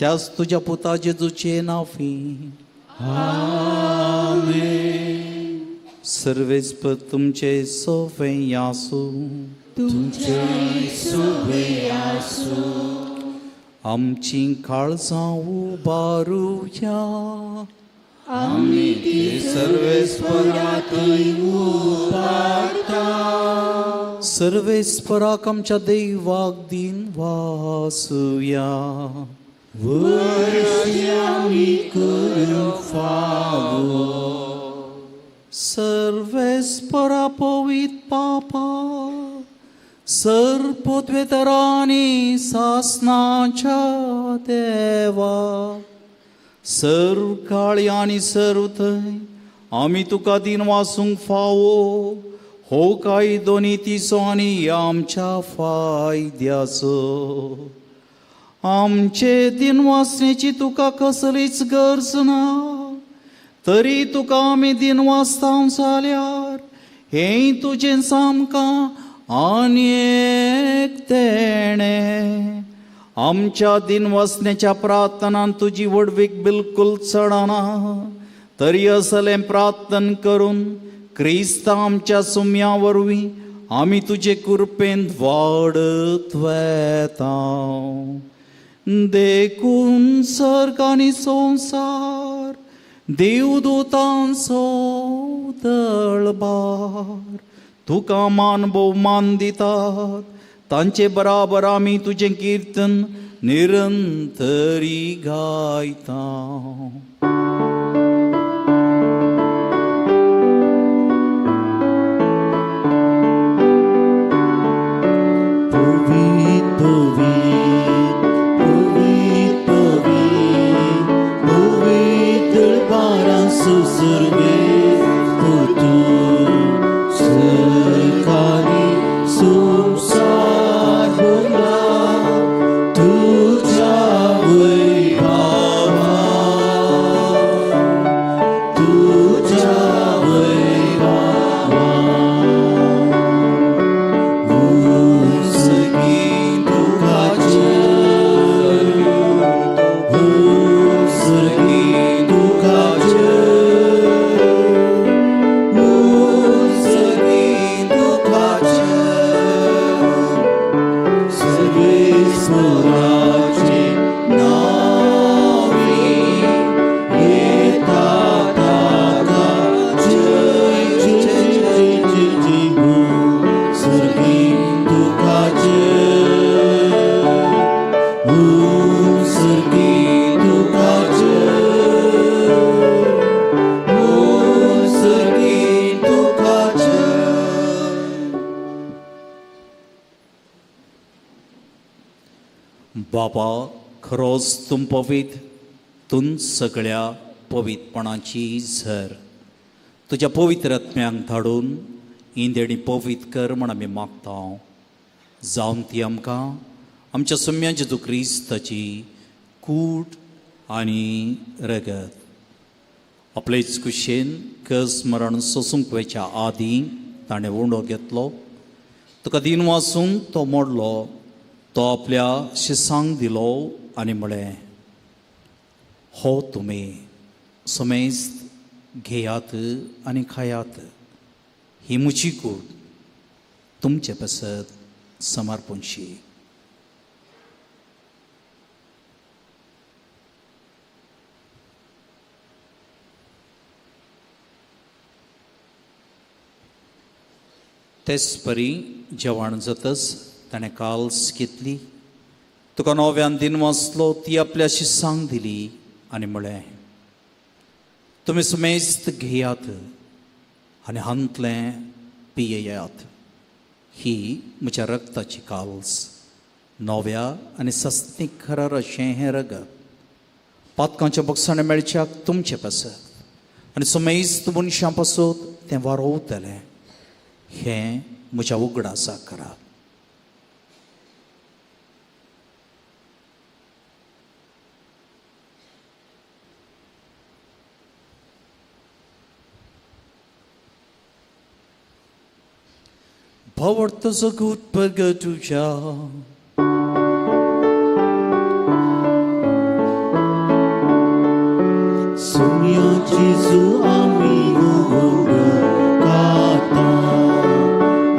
[SPEAKER 4] त्याच तुज्या पुता जेजूचे नांवी. सर्वेस्पर तुमचे सोफे आसूं.
[SPEAKER 2] तुमचे सोबे आसूं.
[SPEAKER 4] आमची काळजां उबारुया.
[SPEAKER 2] आमी ती सर्वेस्पराकय उबारता.
[SPEAKER 4] सर्वेस्पराक आमच्या देवाक दिन वासुया.
[SPEAKER 2] वर्षी आमी करूंक फावो.
[SPEAKER 4] सर्वेस्परा पवित पापा, सर्पोद्वेतरांनी सासनाच्या देवा, सर्व काळी आनी सर्व थंय आमी तुका दिन वासूंक फावो हो कायदो नितीचो आनी आमच्या फायद्याचो. आमचे दिन वासनेची तुका कसलीच गरज ना, तरी तुका आमी दिन वाचता जाल्यार हें तुजें सामकां आनी एक तेणें. आमच्या दिन वासनेच्या प्रार्थनान तुजी व्हडवीक बिलकुल चडना, तरी असलें प्रार्थन करून क्रिस्ता आमच्या सुम्या वरवीं आमी तुजे कृपेन वाडत वेता. देखून सर्ग आनी संवसार देवदूतांचो दळबार तुका मान भोवमान दितात, तांचे बराबर आमी तुजें किर्तन निरंतरी गायता.
[SPEAKER 2] पवित पवित पवित पवित पवित्र बारांसो सर्वेस्पर तूं, सरकारी संवसार भरला तुज्या वैभवान, तुज्या वैभवान. उंचगी तुका जय, उंचगी तुका जय, उंचगी तुका जय. सर्वेस्पराचे नांवी येता ताका जय जय जय जय जय. उंचगी तुका जय, उंचगी तुका जय, उंचगी तुका जय.
[SPEAKER 4] बाबा, खरोच तूं पवीत, तूं सगळ्या पवितपणाची झर. तुज्या पवित्र आत्म्यांक धाडून ही देणी पवीत कर म्हूण आमी मागता. जावन ती आमकां आमच्या सुम्या जेजू क्रिस्ताची कूट आनी रगत. आपलेच कुशेन कस मरण सोसूंक वयच्या आदीं ताणें उंडो घेतलो, तुका दिन वासून तो मोडलो, तो आपल्या शिसांक दिलो आनी म्हळें, हो तुमी समेस्त घेयात आनी खायात, ही म्हजी कूड तुमचे पासत समर्पणशी. तेच परी जेवण जातच ताणें काल्स घेतली, तुका नव्यान दिन वाचलो, ती आपल्या शिसांक दिली आनी म्हळें, तुमी समेस्त घेयात आनी हांतलें पियेयात, ही म्हज्या रक्ताची काल्स, नव्या आनी सस्नीक खरार अशें हें रगत. पातकांच्या बक्षाणे मेळच्याक तुमचे पासत आनी समेस्त मनशां पासत तें वारोवतलें. हें म्हज्या उगडासाक करात. भावार्थ जगूत प्रगटुया.
[SPEAKER 2] सुम्या जेजू आमी उडकाता,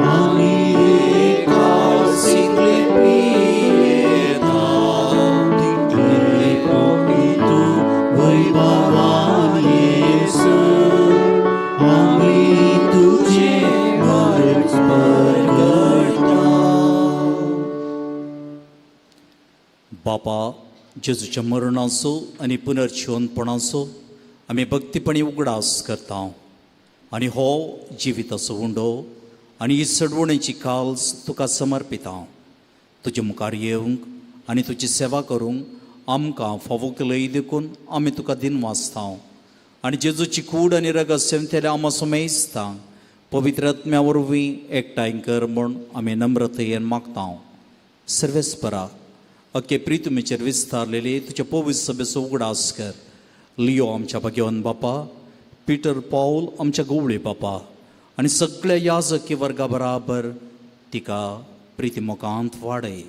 [SPEAKER 2] आमी एका सिंगले पियेता, तितले कोटी तूं वैभवान येसू, आमी तुजें मरण परगटा.
[SPEAKER 4] बापा, जेजूच्या मरणाचो आनी पुनर्जिवनपणाचो आमी भक्तीपणी उगडास करता आनी हो जिविताचो उंडो आनी ही चडवणेची काल्स तुका समर्पिता. तुजे मुखार येवंक आनी तुजी सेवा करूंक आमकां फावो केलय देखून आमी तुका दिनवासता आनी जेजूची कूड आनी रगत सेवतेल्या आमा समेस्ता पवित्र आत्म्या वरवीं एकठांय कर म्हूण आमी नम्रतयेन मागता. सर्वेस्परा, अख्खे प्रितुमेचेर विस्तारलेली तुज्या पवित्र सभेचो उगडास कर. लियो आमच्या भाग्यवान बापा, पिटर पावल आमच्या गवळी बापा आनी सगळ्या याजकी वर्गा बराबर तिका प्रितीमुखांत वाडय.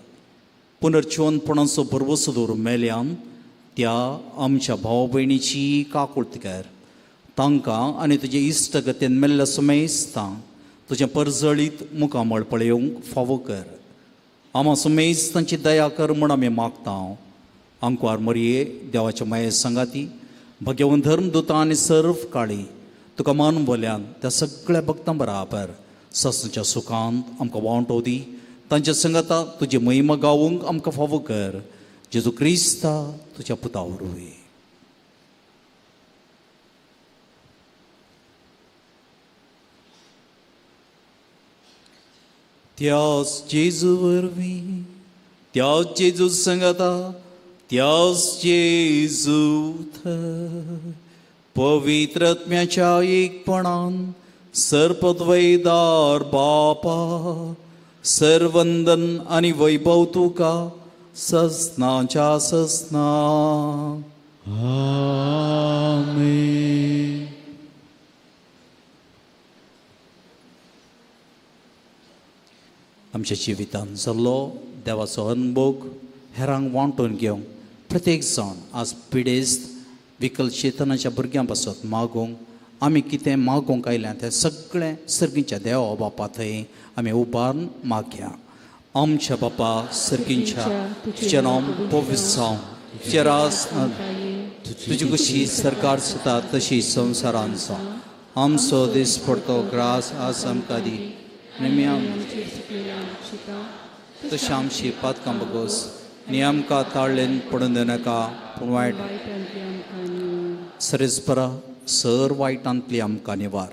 [SPEAKER 4] पुनर्जिवनपणाचो भरवसो दवरून मेल्यान त्या आमच्या भाव भयणीची काकुळट कर. तांकां आनी तुजे इश्टगतेन मेल्ल्या समेस्तां तुजें परजळीत मुखामळ पळोवंक फावो कर. आमा समेस्त तांची दया कर म्हूण आमी मागता. आंकवार मरये देवाच्या माये सांगाती भगेवन धर्मदुतां आनी सर्व काळी तुका मान बोल्यान त्या सगळ्या भक्तां बराबर ससच्या सुखांत आमकां वांटो दी. तांच्या संगता तुजी महिमा गावूंक आमकां फावो कर. जेजू क्रिस्ता तुज्या पुता वरवीं. त्याच जेजू वरवीं, त्याच जेजू संगता, त्याच जेजू थंय पवित्र आत्म्याच्या एकपणान सर्पद्वैदार बापा सर्वंदन आनी वैभव तुका ससनाच्या ससना.
[SPEAKER 2] आमेन.
[SPEAKER 4] आमच्या जिवितांत जाल्लो देवाचो अनभोग हेरांक वांटून घेवंक प्रत्येक जाण आज पिडेस्त विकल चेतनाच्या भुरग्यां पासत मागूंक आमी कितें मागूंक आयल्या तें सगळें सर्गीच्या देवा बापा थंय आमी उबारून मागया. आमच्या बापा सर्गींच्या, तुजें नांव पवित्र जावं, तुजें राज तुजी कशी सरकार जाता तशी संवसारान जावं. आमचो दीस पडतो ग्रास आज आमकां दी आनी तशें आमची पातकां बगोस आनी आमकां ताळ्ळेन पडून दिनाका पूण वायट सरेस्परा सर वायटांतली आमकां निवार.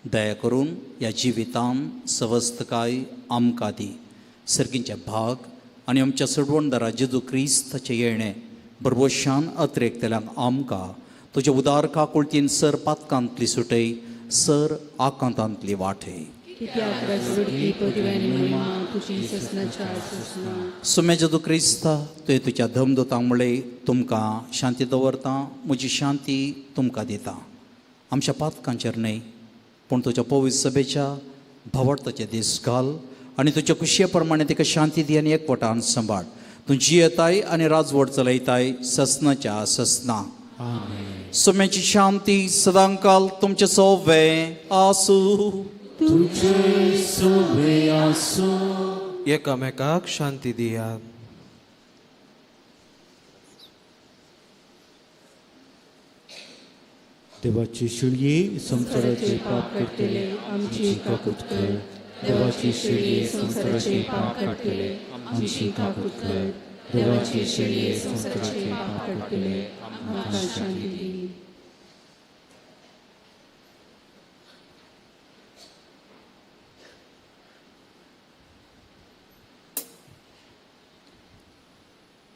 [SPEAKER 4] दया करून ह्या जिवितान सवस्तकाय आमकां दी. सर्गींचे भाग आनी आमच्या सडवणदारा जेजू क्रिस्ताचें येणें बरबोशान अत्रेकतल्यांक आमकां तुज्या उदार काकुळतीन सर पातकांतली सुटय, सर आकांतांतली वाटय. सुम्या जेजू क्रिस्ता तुवें तुज्या धमदुतांक म्हणलें तुमकां शांती दवरता, म्हजी शांती तुमकां दिता. आमच्या पातकांचेर न्हय पूण तुज्या पवित्र सभेच्या भावार्थाचे दीस घाल आनी तुज्या खुशये प्रमाणे तिका शांती दी आनी एकवटान सांबाळ. तूं जियेताय आनी राजवट चलयताय ससनाच्या ससना. सुम्याची शांती सदांकाल तुमचे सोवे आसूं.
[SPEAKER 2] तुझे सोवे आसूं.
[SPEAKER 7] एकामेकाक शांती दियात.
[SPEAKER 2] देवाची शिळये संवसाराचे पाप करतले आमची काकूत कर. देवाची शिळये संवसाराचे पाप काडटले आमची काकूत कर. देवाची शिळये संवसाराचे पाप काडटले आमकां शांती दी.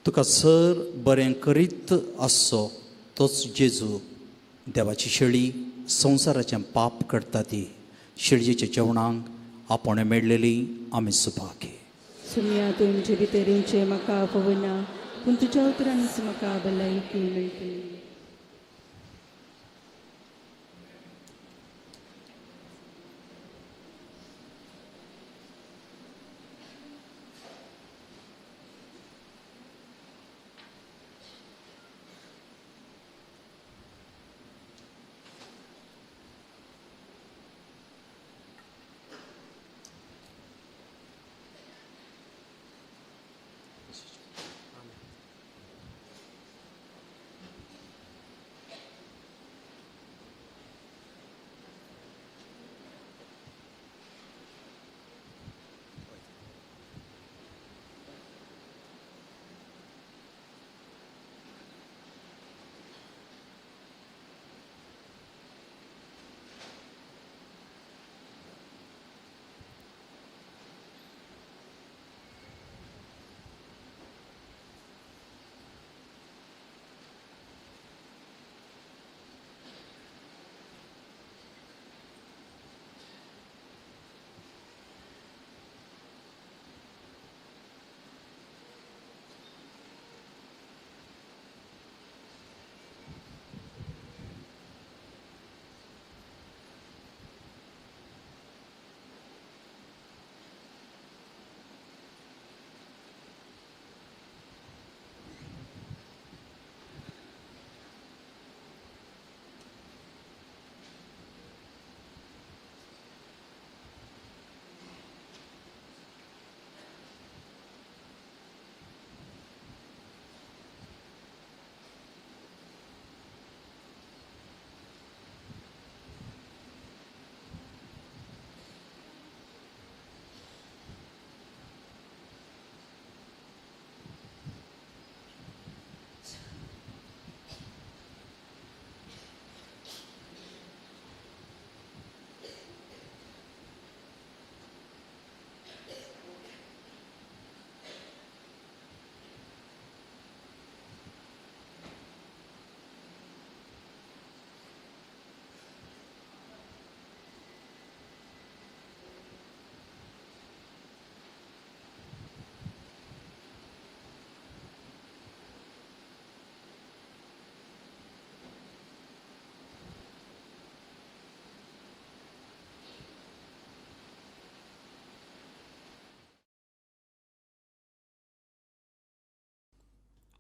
[SPEAKER 4] तुका सर बरें करीत आसचो तोच जेजू देवाची शेळी संवसाराचें पाप करता ती शेळयेच्या जेवणाक आपोवणें मेळ्ळेली आमी सुभागी.
[SPEAKER 8] सुम्या तुमचे भितर येवचें म्हाका पळोवना, पूण तुज्या उतरांनीच म्हाका भलायकी मेळटली.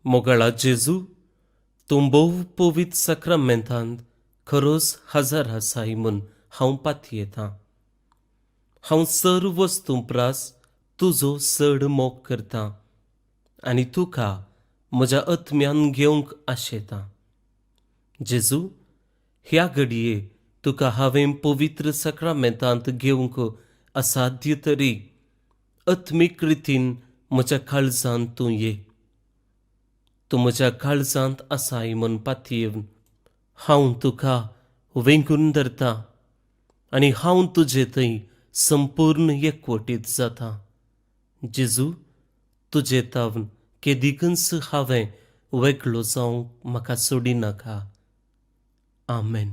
[SPEAKER 9] मोगाळा जेजू, तूं भोव पवित्र साक्रामेंतांत खरोच हजर आसाय म्हूण हांव पातयेतां. हांव सर्व वस्तूं प्रास तुजो चड मोग करतां आनी तुका म्हज्या आत्म्यान घेवंक आशेतां. जेजू, ह्या घडये तुका हांवें पवित्र साक्रामेंतांत घेवंक असाध्य तरी आत्मीक रितीन म्हज्या काळजांत तूं ये. तूं म्हज्या काळजांत आसाय म्हूण पातयेवन हांव तुका वेंगून धरतां आनी हांव तुजे थंय संपूर्ण एकवटीत जाता. जेजू, तुजे तावन केदिकूच हांवें वेगळो जावंक म्हाका सोडिनाका. आमेन.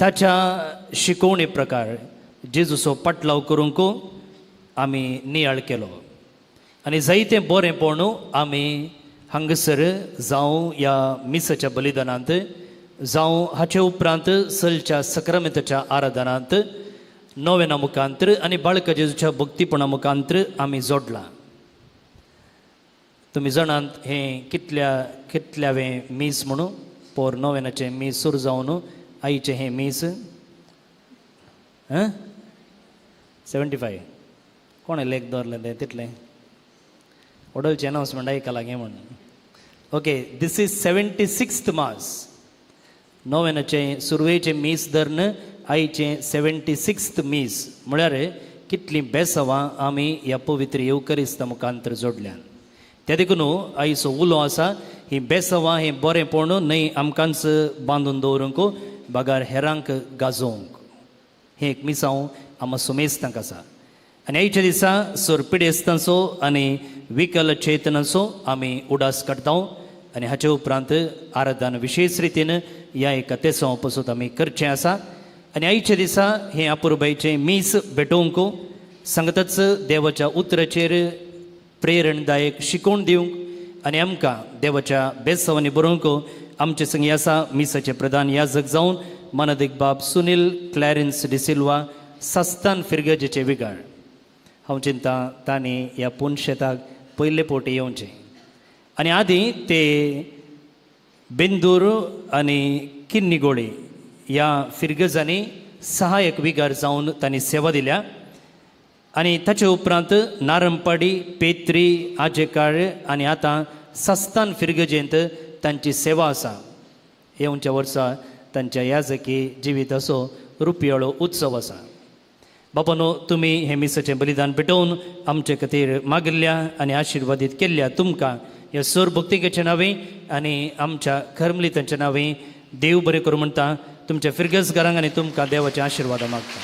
[SPEAKER 10] ताच्या शिकोवणे प्रकार जेजूचो पाटलाव करूंक आमी नियाळ केलो आनी जायतें बरेंपण आमी हांगासर जावं ह्या मिसाच्या बलिदानांत जावं हाचे उपरांत सलच्या सक्रामेंताच्या आराधनांत नोवेना मुखांत्र आनी बाळका जेजूच्या भक्तीपणा मुखांत्र आमी जोडलां. तुमी जाणात हें कितल्या कितल्यावें मीस म्हणून पोर नोवेनाचें मीस सुरू जावन आईचें हें मीस 75 कोणें लेख दवरलें तें तितलें ओडलचें अनावन्समेंट आयकलां गे म्हणून. ओके, this is 76th मास. नोवेनाचें सुरवेचें मीस धरून आईचें 76th मीस म्हळ्यार कितलीं बेसांवां आमी ह्या पवित्र येवकरिस्ता मुखांतर जोडल्यान. त्या देखून आईचो उलो आसा ही बेसांवां हें बरेंपण न्हय आमकांच बांदून दवरूंक बगार हेरांक गाजोवंक. हें एक मिसांव आमकां सुमेस्तांक आसा. आनी आयच्या दिसा सोर पिडेस्तांचो आनी विकल चेतनाचो आमी उडास काडटा आनी हाचे उपरांत आराधन विशेश रितीन ह्या एका तेसांव पसून आमी करचें आसा. आनी आयच्या दिसा हें अपुरबायचें मीस भेटोवंक सांगताच देवाच्या उतराचेर प्रेरणदायक शिकोवन दिवंक आनी आमकां देवाच्या बेसांवांनी बरोवंक आमचे संगी आसा मिसाचे प्रधान याजक जावन मानादीक बाब सुनील क्लॅरन्स डिसिल्वा सस्तान फिरगजेचे विगार. हांव चिंता तांणी ह्या पुनशेताक पयले पोटी येवचें आनी आदीं ते बेंदूर आनी किन्नीगोळी ह्या फिरगजांनी सहायक विगार जावन तांणी सेवा दिल्या आनी ताचे उपरांत नारंपाडी पेत्री आजेकाळ आनी आतां सस्तान फिरगजेंत तांची सेवा आसा. येवच्या वर्सा तांच्या याजकी जिविताचो रुपयाळो उत्सव आसा. बापानो तुमी हें मिसाचें बलिदान पेटोवन आमचे खातीर मागिल्ल्या आनी आशिर्वादीत केल्ल्या तुमकां ह्या सोर भक्तिकेच्या नांवे आनी आमच्या करमलितांच्या नांवे देव बरें करूं म्हणटा. तुमच्या फिरगजगारांक आनी तुमकां देवाचे आशिर्वाद मागता.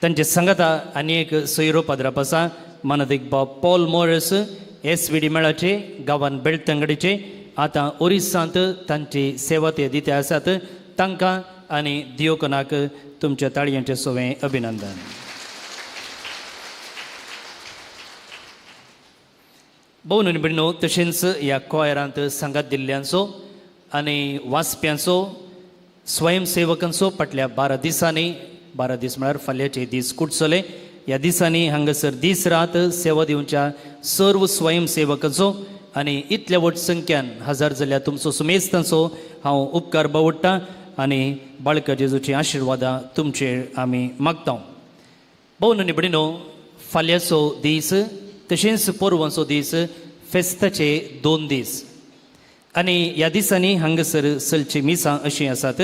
[SPEAKER 10] तांचे सांगाता आनी एक सोयरो पाद्राप आसा मानादीक बाब पॉल मोरस SVD मेळाचे गांवान बेळतंगडीचे आतां ओरिसांत तांची सेवा ते दिते आसात. तांकां आनी दियोकनाक तुमच्या ताळयांचें सोवें अभिनंदन. भोवन भयणो तशेंच ह्या कॉयरांत सांगात दिल्ल्यांचो आनी वाचप्यांचो स्वयंसेवकांचो फाटल्या 12 दिसांनी 12 दीस म्हळ्यार फाल्यांचे दीस कुटसले ह्या दिसांनी हांगासर दीस रात सेवा दिवच्या सर्व स्वयंसेवकांचो आनी इतल्या व्हड संख्यान हजार जाल्यार तुमचो सुमेस्तांचो हांव उपकार बावडटा आनी बाळका जेजूची आशिर्वादां तुमचेर आमी मागता. भोवन आनी भयणीनो फाल्यांचो दीस तशेंच पोरवांचो दीस फेस्ताचे 2 दीस आनी ह्या दिसांनी हांगासर चलची मिसां अशीं आसात.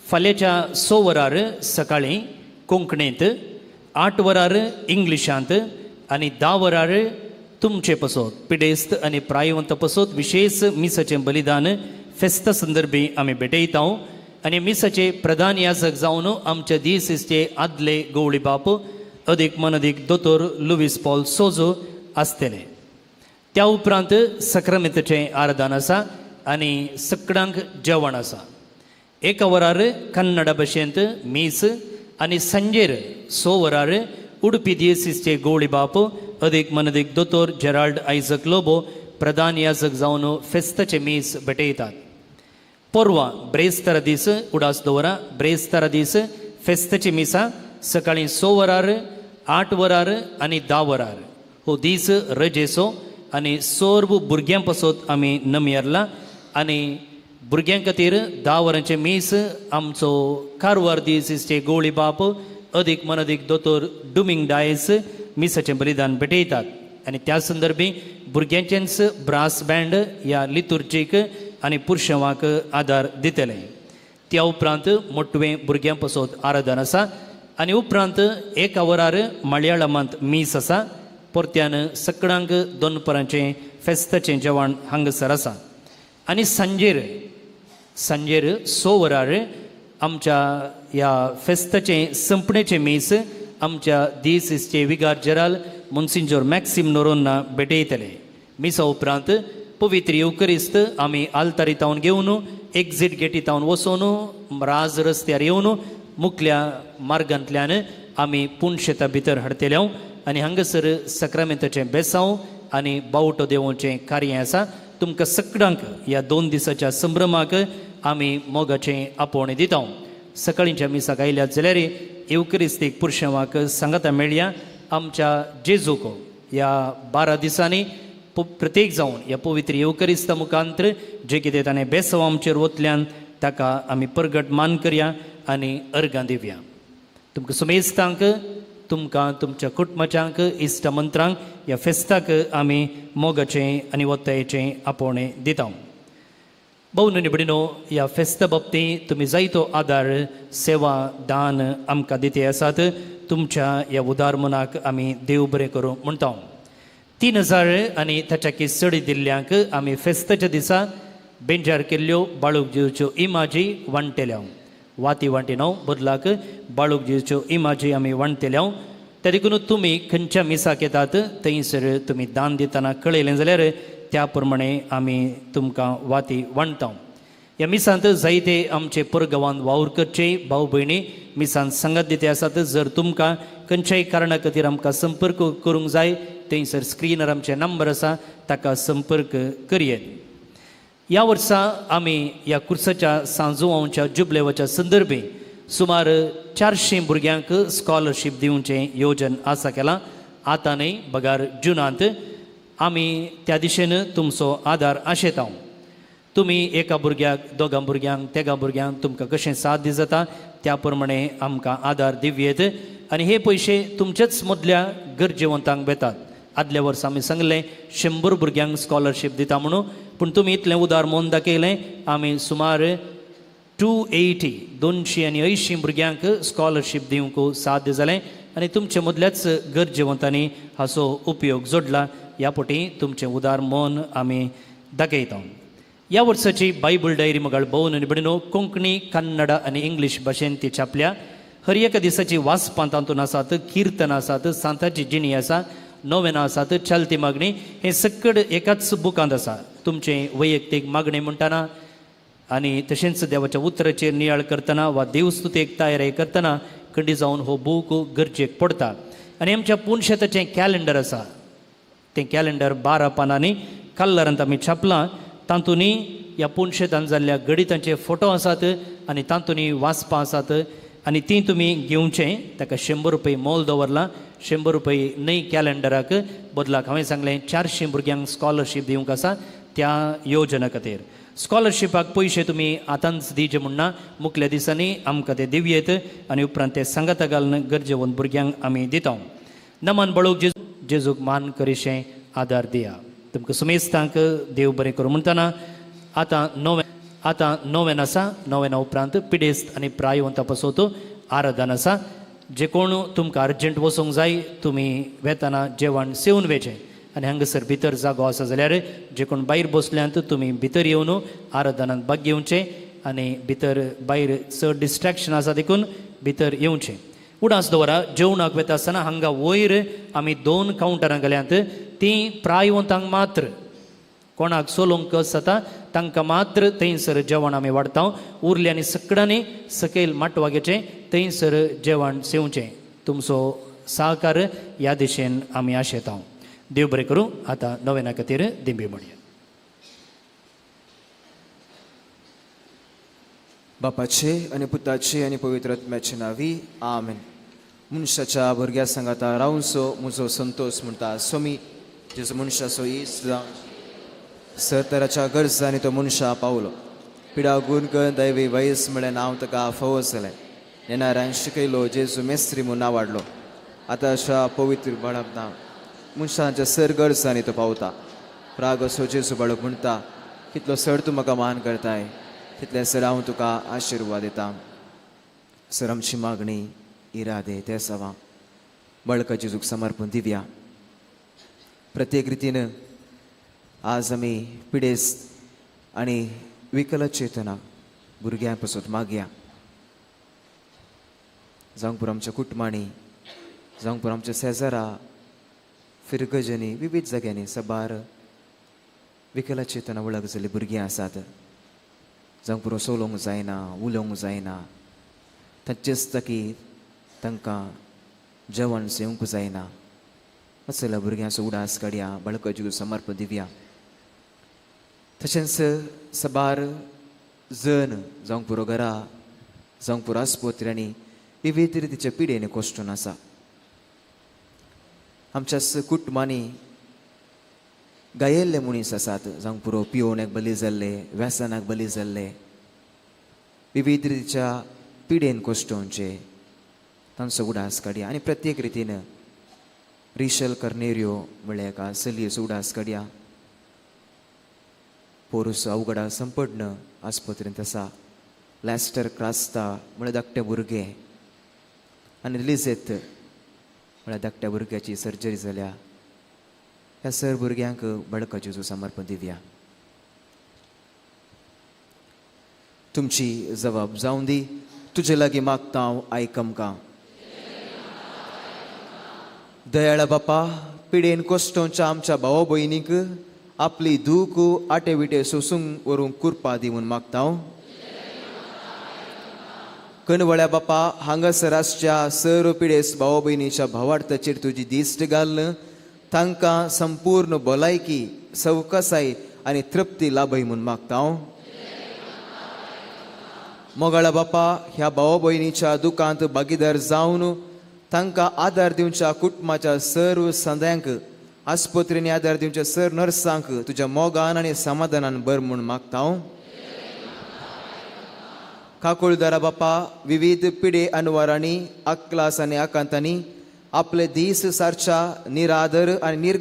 [SPEAKER 10] फाल्यांच्या 6 वरार सकाळीं कोंकणींत, 8 वरार इंग्लिशांत आनी 10 वरार तुमचे पसत पिडेस्त आनी प्रायवंत पसत विशेश मिसाचें बलिदान फेस्ता संदर्भी आमी भेटयता. आनी मिसाचे प्रधान याजक जावन आमच्या दिसेचे आदले गवळी बाप अदीक मनदीक दोतोर लुवीस पॉल सोजो आसतले. त्या उपरांत सक्रामेंताचें आराधन आसा आनी सकडांक जेवण आसा. 1 वरार कन्नड भाशेंत मीस आनी सांजेर 6 वरार उडपी दियसीसचे गवळी बाप अदीक मनदीक दोतोर जेराल्ड आयजक लोबो प्रधान याजक जावन फेस्ताचें मीस भेटयतात. पोरवा ब्रेस्तारा दीस उडास दवरा ब्रेस्तारा दीस फेस्ताची मिसां सकाळीं 6 वरार 8 वरार आनी 10 वरार हो दीस रजेचो आनी सर्व भुरग्यां पासत आमी नमयरला आनी भुरग्यां खातीर 10 वरांचें मीस आमचो कारवार दीस गवळी बाप अदीक मनदीक दोतोर डुमींग डायस मिसाचें बलिदान भेटयतात आनी त्या संदर्भी भुरग्यांचेंच ब्रास बँड ह्या लितुर्जीक आनी पुरशेवाक आदार दितले. त्या उपरांत मोटवें भुरग्यां पासत आराधन आसा आनी उपरांत 1 वरार मलयाळमांत मीस आसा. परत्यान सकडांक दनपरांचें फेस्ताचें जेवण हांगासर आसा आनी सांजेर सांजेर 6 वरार आमच्या ह्या फेस्ताचें संपणेचें मीस आमच्या दिसेसचे विगार जेराल मोन्सिंजोर मॅक्सिम नोरोन्ना भेटयतले. मिसा उपरांत पवित्र येवकरिस्त आमी आल्तारी तावन घेवन एक्झीट गेटी तावन वचून राज रस्त्यार येवन मुखल्या मार्गांतल्यान आमी पुणशेता भितर हाडटले आनी हांगासर सक्रामेंताचें बेसांव आनी बावटो देवोवचें कार्य आसा. तुमकां सगळ्यांक ह्या 2 दिसाच्या संभ्रमाक आमी मोगाचें आपोवणें दिता. सकाळींच्या मिसाक आयल्यात जाल्यार येवकरिस्तीक पुरशेवाक सांगाता मेळया. आमच्या जेजूक ह्या 12 दिसांनी प्रत्येक जावन ह्या पवित्र येवकरिस्ता मुखांत्र जे कितें ताणें बेसांव आमचेर वतल्यान ताका आमी परगट मान करया आनी अर्गां दिवया. तुमकां सुमेस्तांक, तुमकां तुमच्या कुटुंबाच्यांक, इश्ट मंत्रांक ह्या फेस्ताक आमी मोगाचें आनी वत्तायेचें आपोवणें दिता. भोव निबडिनो ह्या फेस्ता बाबतींत तुमी जायतो आदार, सेवा, दान आमकां दिते आसात. तुमच्या ह्या उदार मनाक आमी देव बरें करूं म्हणटा. 3000 आनी ताच्याकी चड दिल्ल्यांक आमी फेस्ताच्या दिसा बेंजार केल्ल्यो बाळूक जेजूच्यो इमाजी वांट्टेल्या. वाती वांटिनाव बदलाक बाळूक जेजूच्यो इमाजी आमी वांट्टेल्या. त्या देखून तुमी खंयच्या मिसाक येतात थंयसर तुमी दान दितना कळयलें जाल्यार त्या प्रमाणे आमी तुमकां वाती वांट्टा. ह्या मिसांत जायते आमचे परगांवांत वावर करचे भाव भयणी मिसांत सांगात दिते आसात. जर तुमकां खंयच्याय कारणा खातीर आमकां संपर्क करूंक जाय थंयसर स्क्रिनार आमचे नंबर आसा ताका संपर्क करयेत. ह्या वर्सा आमी ह्या कुर्साच्या सांजुवांच्या जुबलेवाच्या संदर्भे सुमार 400 भुरग्यांक स्कॉलरशीप दिवचें योजन आसा केलां. आतां न्हय बगार जुनांत आमी त्या दिशेन तुमचो आदार आशेता. तुमी एका भुरग्याक, दोगां भुरग्यांक, तेगां भुरग्यांक तुमकां कशें साध्य जाता त्या प्रमाणे आमकां आदार दिवयेत आनी हे पयशे तुमचेच मदल्या गरजेवंतांक वेतात. आदल्या वर्सा आमी सांगलें 100 भुरग्यांक स्कॉलरशीप दिता म्हणून, पूण तुमी इतलें उदार मन दाखयलें. आमी सुमार 280 280 भुरग्यांक स्कॉलरशीप दिवंक साध्य जालें आनी तुमचे मदल्याच गरजेवंतांनी हाचो उपयोग जोडला. ह्या पटी तुमचें उदार मन आमी दाखयता. ह्या वर्साची बायबल डायरी मगाळ भोवन आनी भयणीनो कोंकणी, कन्नडा आनी इंग्लीश भाशेन ती छापल्या. हर एका दिसाची वाचपां तातूंत आसात, किर्तन आसात, सांताची जिणी आसा, नोवेनां आसात, चलती मागणी हें सकड एकाच बुकांत आसा. तुमचें वैयक्तीक मागणें म्हणटना आनी तशेंच देवाच्या उतराचेर नियाळ करतना वा देवस्तुतेक तयारी करतना खंडी जावन हो बूक गरजेक पडटा. आनी आमच्या पुनशेताचें कॅलेंडर आसा, तें कॅलेंडर 12 पानांनी कलरांत आमी छापलां. तातूंनी ह्या पुनशेतान जाल्ल्या गणितांचे फोटो आसात आनी तातूंनी वाचपां आसात आनी तीं तुमी घेवचें. ताका 100 रुपये मोल दवरलां. 100 रुपये न्हय कॅलेंडराक बदलाक हांवें सांगलें 400 भुरग्यांक स्कॉलरशीप दिवंक आसा त्या योजना खातीर. स्कॉलरशिपाक पयशे तुमी आतांच दिवचे म्हणना, मुखल्या दिसांनी आमकां ते दिवयेत आनी उपरांत ते सांगाता घालून गरजेवंत भुरग्यांक आमी दिता. नमन बळोवक जेजूक मान करीशें आदार दिया. तुमकां सुमेस्तांक देव बरें करूं म्हणटना आतां नोवेन आसा. नोवेना उपरांत पिडेस्त आनी प्रायवंता पासत आराधन आसा. जे कोण तुमकां अर्जंट वचूंक जाय तुमी वेतना जेवण सेवन वेचें आनी हांगासर भितर जागो आसा जाल्यार जे कोण भायर बसल्यांत तुमी भितर येवन आराधनांत भाग घेवचें आनी भितर भायर चड डिस्ट्रेक्शन आसा देखून भितर येवचें. उडास दवरा जेवणाक वेता आसतना हांगा वयर आमी 2 कावंटरां घाल्यांत तीं प्रायवंतांक मात्र, कोणाक सोलोंक कस जाता तांकां मात्र थंयसर जेवण आमी वाडटा. उरले आनी सगळ्यांनी सकयल माटवागेचें थंयसर जेवण सेवचें. तुमचो सहकार ह्या दिशेन आमी आशेता. देव बरें करूं. आतां नोवेना खातीर दिंबी म्हणया.
[SPEAKER 1] बापाचे आनी पुताचे आनी पवित्र आत्म्याचे नांवी आमेन. मनशाच्या भुरग्या सांगाता रावचो म्हजो संतोश म्हणटा स्वामी जेजो मनशाचो इश्ट जावन सरतराच्या गरजांनी तो मनशा पावलो. पिडा गुण दैवी वयस म्हळ्ळें नांव ताका फावो जालें. येणाऱ्यान शिकयलो जेजू मेस्त्री म्हूण नांव वाडलो. आतां अशा पवित्र बाळक ना मनशाच्या सर गरजांनी तो पावता. प्राग असो जेजू बाळक म्हणटा कितलो सर तूं म्हाका मान करताय तितलें सर हांव तुका आशिर्वाद दिता. सर आमची मागणी इरादे ते सवा बळका जेजूक समर्पण दिवया. प्रत्येक रितीन आज आमी पिडेस्त आनी विकलचेतना भुरग्यां पसत मागया. जावंक पुरो आमच्या कुटुंबांनी, जावंक पुरो आमच्या शेजारा, फिरगजनी, विविध जाग्यांनी सबार विकलचेतना वळख जाल्ली भुरगीं आसात. जावंक पुरो सोलोवंक जायना, उलोवंक जायना, तांचेच की तांकां जेवण सेवंक जायना. असल्या भुरग्यांचो उडास काडया, बाळकाची समर्पण दिवया. तशेंच सबार जण जावंक पुरो घरा, जावंक पुरो आस्पत्र्यांनी विविध रितीच्या पिडेन कोश्टून आसा. आमच्या कुटुंबांनी गायेल्ले मनीस आसात, जावंक पुरो पियोवण्याक बली जाल्ले, व्यसनाक बली जाल्ले, विविध रितीच्या पिडेन कोश्टोवचे, तांचो उडास काडया. आनी प्रत्येक रितीन रिशल कर्नेरियो म्हळ्यार एका चलयेचो उडास काडया. पोरूस अवघडा संपडन आस्पत्रेंत आसा. लॅस्टर क्रास्ता म्हळ्यार धाकटें भुरगें आनी लिजेत म्हळ्यार धाकट्या भुरग्याची सर्जरी जाल्या. ह्या सर भुरग्यांक बळकाचें समर्पण दिवया. तुमची जबाब जावन दी, तुजे लागीं मागता हांव, आयक आमकां. दयाळा बापा, पिडेन कोश्टोंच्या आमच्या भाव भयणीक आपली दूख आटे विटे सोसूंक व्हरूंक कुरपा दी म्हूण मागता हांव. कणवळ्या बापा, हांगासर आसच्या सर पिडेस भाव भयणीच्या भावार्थाचेर तुजी दिश्ट घालून तांकां संपूर्ण भलायकी, सवकसाय आनी तृप्ती लाभय म्हूण मागता हांव. मोगाळा बापा, ह्या भाव भयणीच्या दुखांत भागीदार जावन तांकां आदार दिवच्या कुटुंबाच्या सर्व संद्यांक, आस्पत्रेंनी आदार दिवच्या सर नर्सांक तुज्या मोगान आनी समाधानान बर म्हूण मागता हांव. काकुळदारा बापा, विविध पिडे अनवारांनी, अक्लास आनी आकांतांनी आपले दीस सारच्या निरादर आनी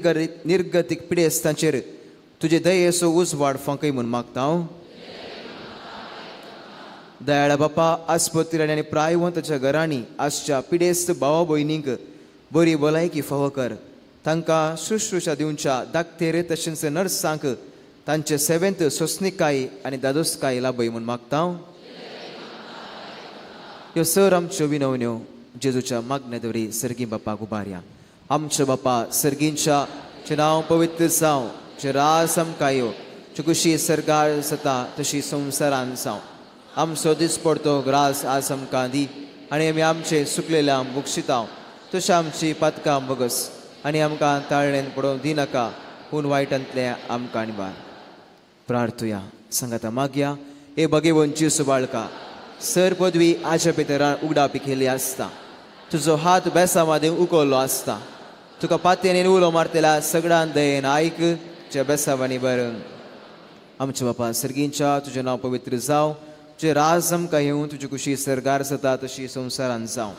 [SPEAKER 1] निर्गतीक पिडेस्तांचेर तुजे दयेचो उजवाड फांकय म्हूण मागता हांव. दयाळा बापा, आस्पत्र्यांनी आनी प्रायवंताच्या घरांनी आसच्या पिडेस्त भावा भयणींक बरी भलायकी फावो कर. तांकां शुश्रूषा दिवच्या दाक्तेर तशेंच नर्सांक तांचे सेवेंत सोंसणीकाय आनी दादोसकाय लाभय म्हूण मागता हांव. ह्यो सर आमच्यो विनवण्यो जेजूच्या मागण्या सर्गी बापाक उबारया. आमच्या बापा सर्गींच्या, तुजें नांव पवित्र जावं, तुजें रास आमकां येवं, तुजी कुशी सर्गार जाता तशी संवसारान जावं. आमचो दिसपडतो ग्रास आज आमकां दी आनी आमी आमचे सुकलेल्या बक्षितांव तशें आमची पातकां बगस आनी आमकां ताळणेन पडोवंक दिनाका, पूण वायटांतलें आमकां निवार. प्रार्थुया. सांगाता मागया. हे बगेवंची सुबाळका, सर पदवी आज्या भितरान उगडापी केली आसता, तुजो हात बेसा मदीं उखल्लो आसता, तुका पातयेन उलो मारतल्या सगळ्यान दयेन आयक तुज्या बेसावांनी बरं. आमच्या बापा सर्गींच्या, तुजें नांव पवित्र जावं, तुजें राज आमकां येवं, तुजी कुशी सर्गार जाता तशी संवसारान जावं.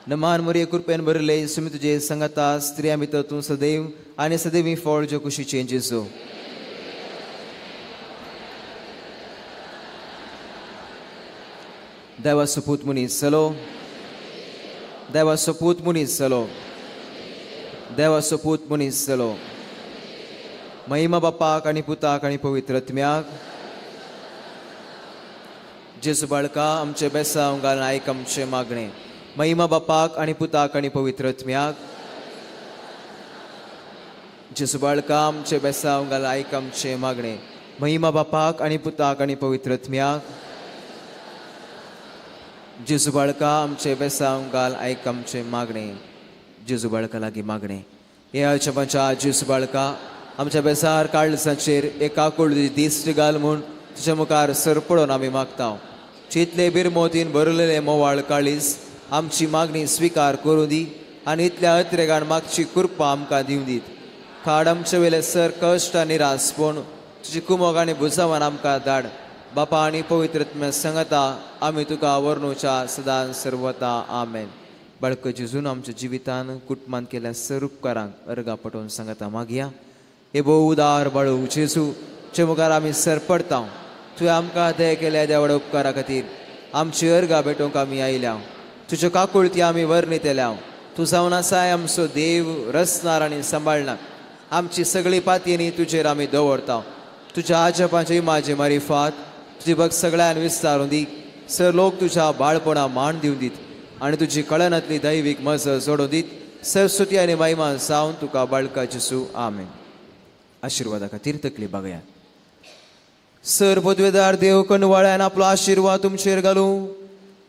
[SPEAKER 1] नमान मोरये, कृपेन भरले, सुमी तुजे संगता, स्त्रियां भितर तूं सदैव आनी सदैवी फळ ज्यो कुशीचें जेजू. देवा सपूत मनीस जालो, देवा सपूत मनीस जालो, देवा सपूत मनीस जालो. महिमा बापाक आनी पुताक आनी पवित्र आत्म्याक. जेजू बाळका, आमचे बेसांव घालून आयक आमचें मागणें. महिमा बापाक आनी पुताक आनी पवित्र आत्म्याक. जेजू बाळका, आमचे बेसांव घालून आयक आमचें मागणें. महिमा बापाक आनी पुताक आनी पवित्र आत्म्याक. जेजू बाळका, आमचे बेसांव घाल आयक आमचें मागणें. जेजू बाळका लागीं मागणें. हे आमच्या जेजू बाळका, आमच्या बेसार काळजाचेर एका कुळ दिश्ट घाल म्हूण तुज्या मुखार सरपडून आमी मागता. चितले बिरमोतीन भरलेले मोवाळ काळीज आमची मागणी स्विकार करूं दी आनी इतल्या अत्रेगान मागची कृपा आमकां दिवं दीत. खाड आमचे वेले सर कश्ट आनी निरासपण तुजी कुमोग आनी भुजावान आमकां धाड. बापा आनी पवित्र संगता आमी तुका वर्णुच्या सदां सर्वता. आमेन. बाळक जेजून आमच्या जिवितान कुटुंबान केल्या सर उपकारांक अर्गा पटोवन सांगता मागया. हे भोव उदार बाळू जेजू, तुजे मुखार आमी सरपडता. तुवें आमकां दया केल्या देवडा उपकारा खातीर आमची अर्गा भेटोवंक आमी आयल्या. तुज्यो काकुळती आमी वर्णितल्या. तूं जावन आसाय आमचो देव, रचणार आनी सांबाळणार. आमची सगळी पातयेनी तुजेर आमी दवरता. तुज्या आजपाची माझी मारिफात तुजी भक्त सगळ्यान विस्तारून दी. सर लोक तुज्या बाळपणा मान दिवन दीत. आनी तुजी कळनातली दैवीक मजत जोडून दीत सरस्वती आनी महिमा जावन तुका बाळका जेसू, आमेन. आशिर्वादा खातीर तकली बागया. सर पदवेदार देव कनवाळ्यान आपलो आशिर्वाद तुमचेर घालूं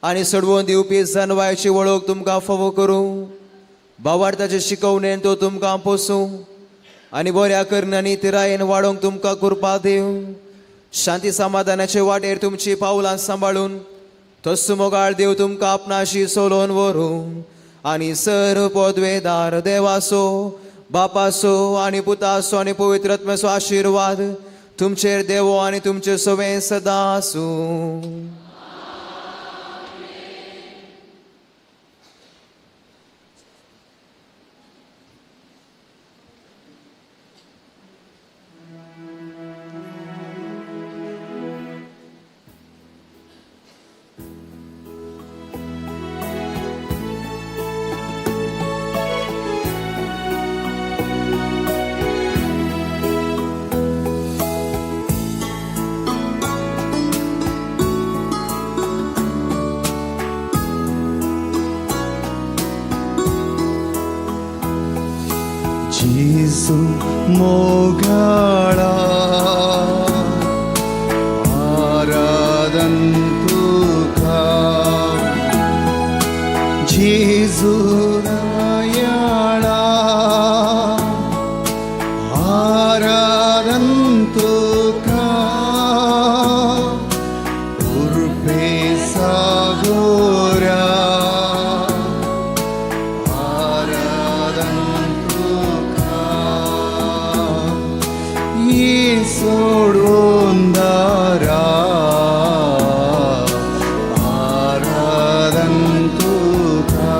[SPEAKER 1] आनी सडवून दिवपी जनवायची वळख तुमकां फावो करूं. भावार्थाचे शिकवणेन तो तुमकां पोसूं आनी बऱ्या करण्यांनी तिरायेन वाडोवंक तुमकां कृपा दिवं. शांती समाधानाचे वाटेर तुमची पावलां सांबाळून तस्सो मोगाळ देव तुमकां आपणाशी सोलोवन व्हरूं आनी सर पदवेदार देवासो, बापासो आनी पुतासो आनी पवित्र आत्म्याचो आशिर्वाद तुमचेर देवो आनी तुमचे सवें सदां आसूं.
[SPEAKER 11] जेजू मोगाळा, आराधन तुका. जेजू दयाळा, आराधन तुका. उर्पे सागोरा, आराधन तुका. सोडून दारा, आराधन तुका.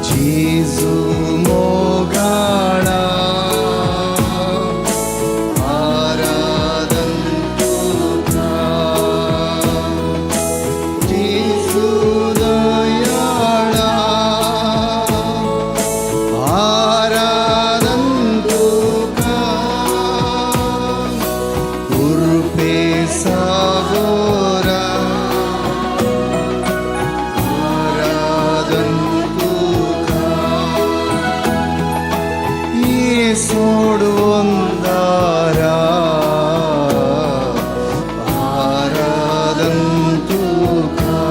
[SPEAKER 11] जेजू मोगाळा, आराधन तुका. जेजू दयाळा, आराधन तुका. उर्पे सागोरा, आराधन तुका. सोडून दारा, आराधन तुका.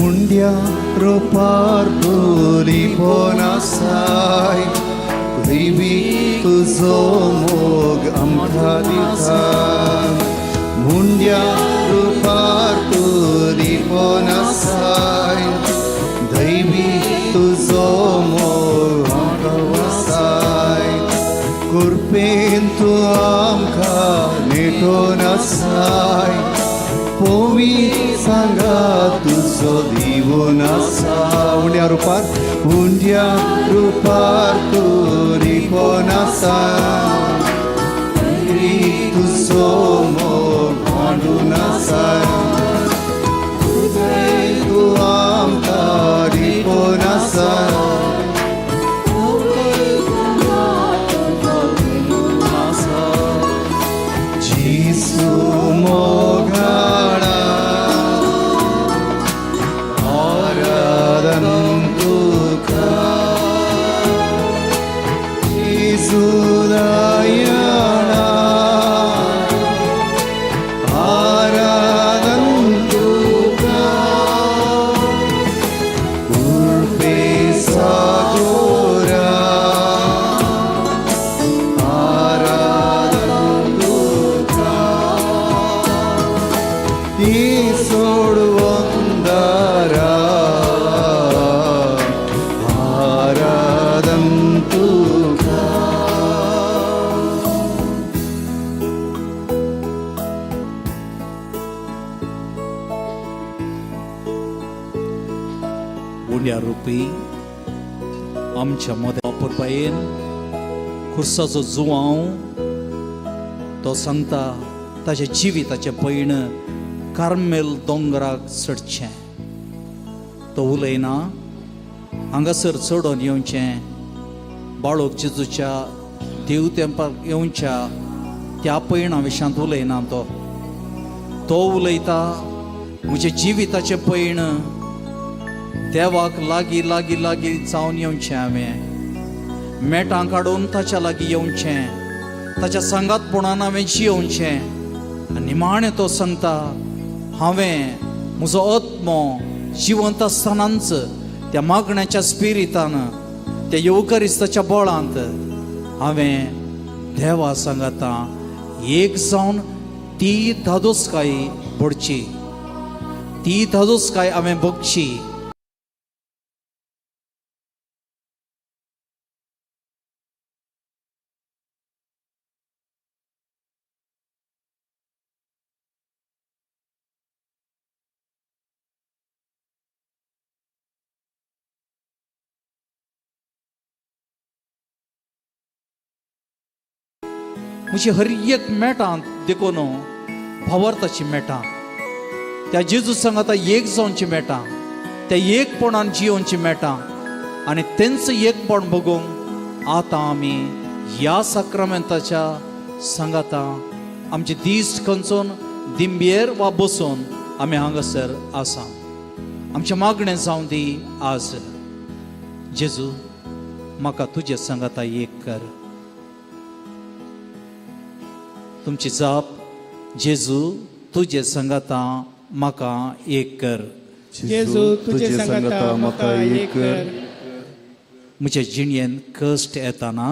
[SPEAKER 11] उंड्या रोपार बोली पोनासाय, देवी तुजो मोग आमकां दिता. मुंड्या रुपार तुली पोनासाय, दैवी तुजो मोग आमकां वसाय. कुरपेन तूं आमकां नेटोन आसाय, पोवी सांगा तुजो दिवून आसा. उंड्या रुपार, उंड्या रुपार तूं रिपोन आसा, तुजो मोग मांडून आसा. तूं आमकां रिपोन आसा, जेजू मोगाळा, आराधन तुका.
[SPEAKER 4] दयारुपी आमच्या मदें अपुरबायेन खुर्साचो जुवांव तो सांगता ताच्या जिविताचें पयण कार्मेल दोंगराक चडचें. तो उलयना, हांगासर चडोन येवचें, बाळोक जेजूच्या देव तेंपाक येवच्या त्या पयणा विशांत उलयना तो. तो उलयता म्हज्या जिविताचें पयण देवाक लागीं लागीं लागीं जावन येवचें, हांवें मेटां काडून ताच्या लागीं येवचें, ताच्या सांगातपणान हांवें जियोवचें. आनी निमाणें तो सांगता हांवें म्हजो आत्मो जिवंत आसतनाच त्या मागण्याच्या स्पिरितान, त्या येवकरिस्ताच्या बळांत हांवें देवा सांगाता एक जावन ती धादोसकाय भोडची, ती धादोसकाय हांवें भोगची. म्हजी हर एक मेटां देखून भावार्थाची मेटां, त्या जेजू सांगाता एक जावची मेटां, त्या एकपणान जियोवची मेटां, आनी तेंच एकपण बघूंक आतां आमी ह्या साक्रामेंताच्या सांगाता आमचे दीस खंचून दिंबेर वा बसून आमी हांगासर आसा. आमचें मागणें जावं दी आज, जेजू म्हाका तुजे सांगाता एक कर. तुमची जाप, जेजू तुजे सांगाता म्हाका एक कर.
[SPEAKER 8] जेजू तुजे सांगाता म्हाका एक कर.
[SPEAKER 4] म्हज्या जिणेन कश्ट येताना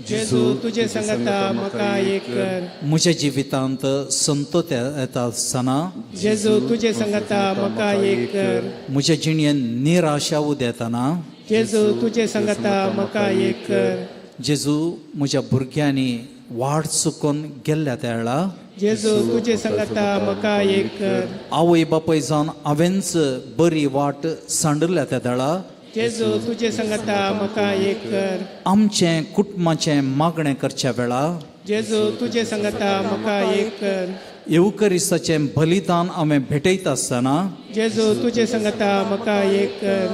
[SPEAKER 8] जेजू तुजे सांगाता म्हाका एक कर.
[SPEAKER 4] म्हज्या जिवितांत संतत येता आसतना
[SPEAKER 8] जेजू तुजे सांगाता म्हाका एक कर.
[SPEAKER 4] म्हज्या जिणेन निराशा उदेताना
[SPEAKER 8] जेजू तुजे सांगाता म्हाका एक कर.
[SPEAKER 4] जेजू म्हज्या भुरग्यांनी वाट चुकोन गेल्ल्या त्या वेळा
[SPEAKER 8] जेजू तुजे सांगाता म्हाका एक कर.
[SPEAKER 4] आवय बापूय जावन हांवेंच बरी वाट सांडल्या त्या वेळा
[SPEAKER 8] जेजू तुजे सांगाता म्हाका एक कर.
[SPEAKER 4] आमचें कुटुंबाचें मागणें करच्या वेळा
[SPEAKER 8] जेजू तुजे सांगाता म्हाका एक कर.
[SPEAKER 4] येवकरिस्ताचें बलिदान हांवें भेटयता आसतना
[SPEAKER 8] जेजू तुजे सांगाता म्हाका एक कर.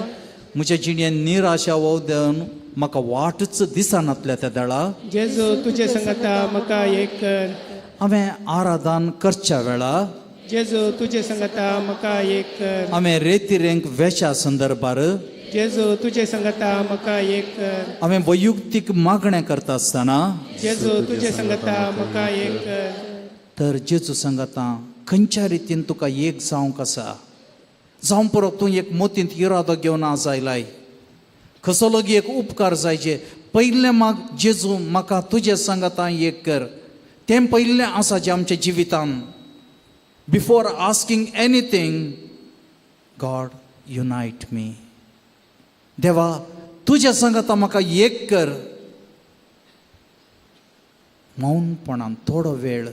[SPEAKER 4] म्हज्या जिणेन निराशा वोवदेवन म्हाका वाटच दिसनातल्या त्या वेळा
[SPEAKER 8] जेजू तुजे सांगाता म्हाका एक कर.
[SPEAKER 4] हांवें आराधन करच्या वेळा
[SPEAKER 8] जेजू तुजे सांगाता म्हाका एक कर.
[SPEAKER 4] हांवें रेतिरेंक वेच्या संदर्भार
[SPEAKER 8] जेजू तुजे सांगाता म्हाका एक कर.
[SPEAKER 4] हांवें वैयुक्तीक मागणें करता आसतना
[SPEAKER 8] जेजू तुजे सांगाता म्हाका एक कर.
[SPEAKER 4] तर जेजू सांगाता खंयच्या रितीन तुका एक जावंक आसा, जावं पुरो तूं एक मोतींत इरादो घेवन आज आयलाय, कसो लोगी एक उपकार जायचे. पयलें म्हाक जेजू म्हाका तुजे सांगाता एक कर, तें पयलें आसा जें आमच्या जिवितान. Before asking anything, God unite me. देवा तुज्या सांगाता म्हाका एक कर. मौनपणान थोडो वेळ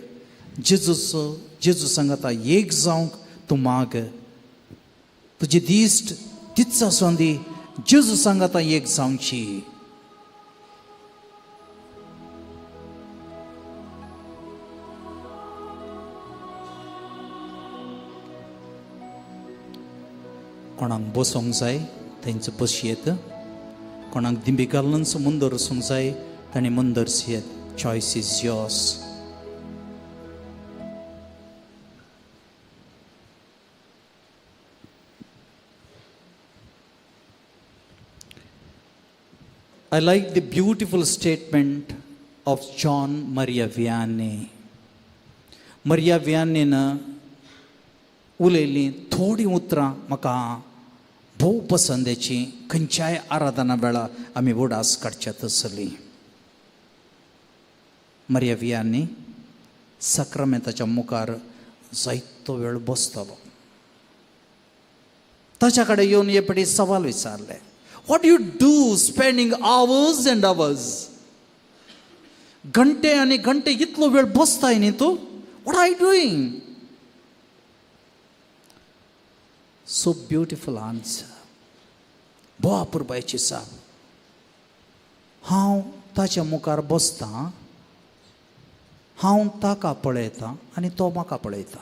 [SPEAKER 4] जेजूचो जेजू सांगाता एक जावंक तूं माग. तुजी दिश्ट तीच आसूं दी, जेजू सांगाता एक जावची. कोणाक बसोंक जाय तेंच बसयेत, कोणाक दिंबी घालूनच मुंदर वचूंक जाय तांणी मुंदर येत. Choice is yours. I like the beautiful statement of John Maria Vianney. Maria Vianney उलयलीं थोडीं उतरां म्हाका भोव पसंदेची. खंयच्याय आराधना वेळा आमी उडास काडच्या तसली. मरिया वियानी साक्रामेंताच्या मुखार जायतो वेळ बसतलो. ताच्या कडेन येवन हे पटी सवाल विचारले, What you do spending hours and hours? घंटे आनी घंटे इतलो वेळ बसताय न्ही तूं? What are you doing? So beautiful answer. भोव अपुरबायेची जाप. हांव ताच्या मुखार बसतां, हांव ताका पळयतां आनी तो म्हाका पळयता.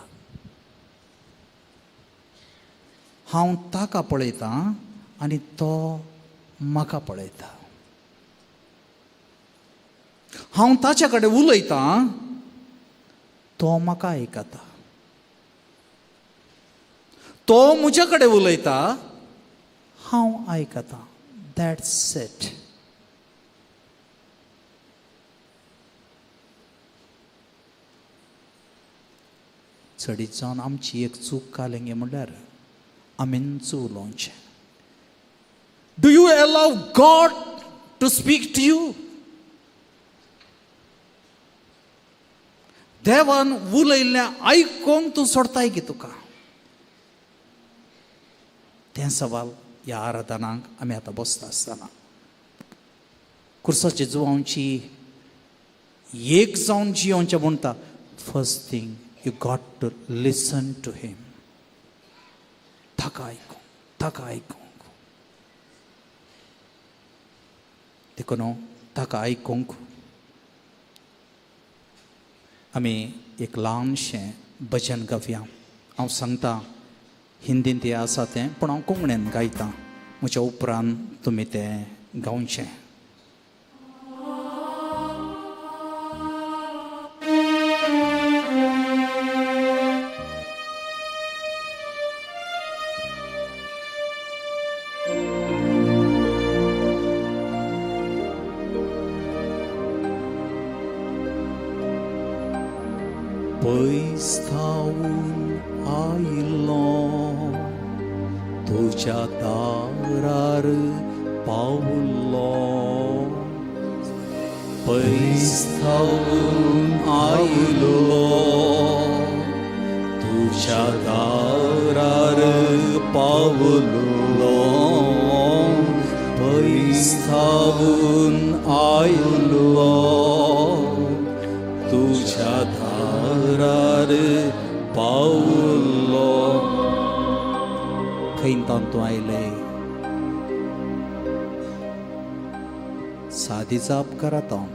[SPEAKER 4] हांव ताका पळयतां आनी तो म्हाका पळयता. हांव ताच्या कडेन उलयतां, तो म्हाका आयकता. तो म्हज्या कडेन उलयता, हांव आयकतां. That's it. चडीत जावन आमची एक चूक कालेंगे म्हणल्यार आमीच उलोवचें. Do you allow God to speak to you? देवान उलयल्लें आयकूंक तूं सोडताय की तुका? तें सवाल ह्या आराधनाक आमी आतां बसता आसतना खुर्साचे जुवांची एक जावन जियोवचें म्हणटा. First thing you got to listen to him. ताका आयकूंक, ताका आयकूंक. देखून ताका आयकूंक आमी एक ल्हानशें भजन गावया. हांव सांगता हिंदीन तें आसा तें, पूण हांव कोंकणीन गायतां. म्हज्या उपरांत तुमी तें गावचें. पयस थावन आयिल्लो तुज्या दारार पावलो, पयस थावन आयिल्लो तुज्या दारार पावलो, पयस थावन आयिल्लो तुज्या दारार पावलो. खंय तावन तूं आयलें? सादी जाप करात हांव,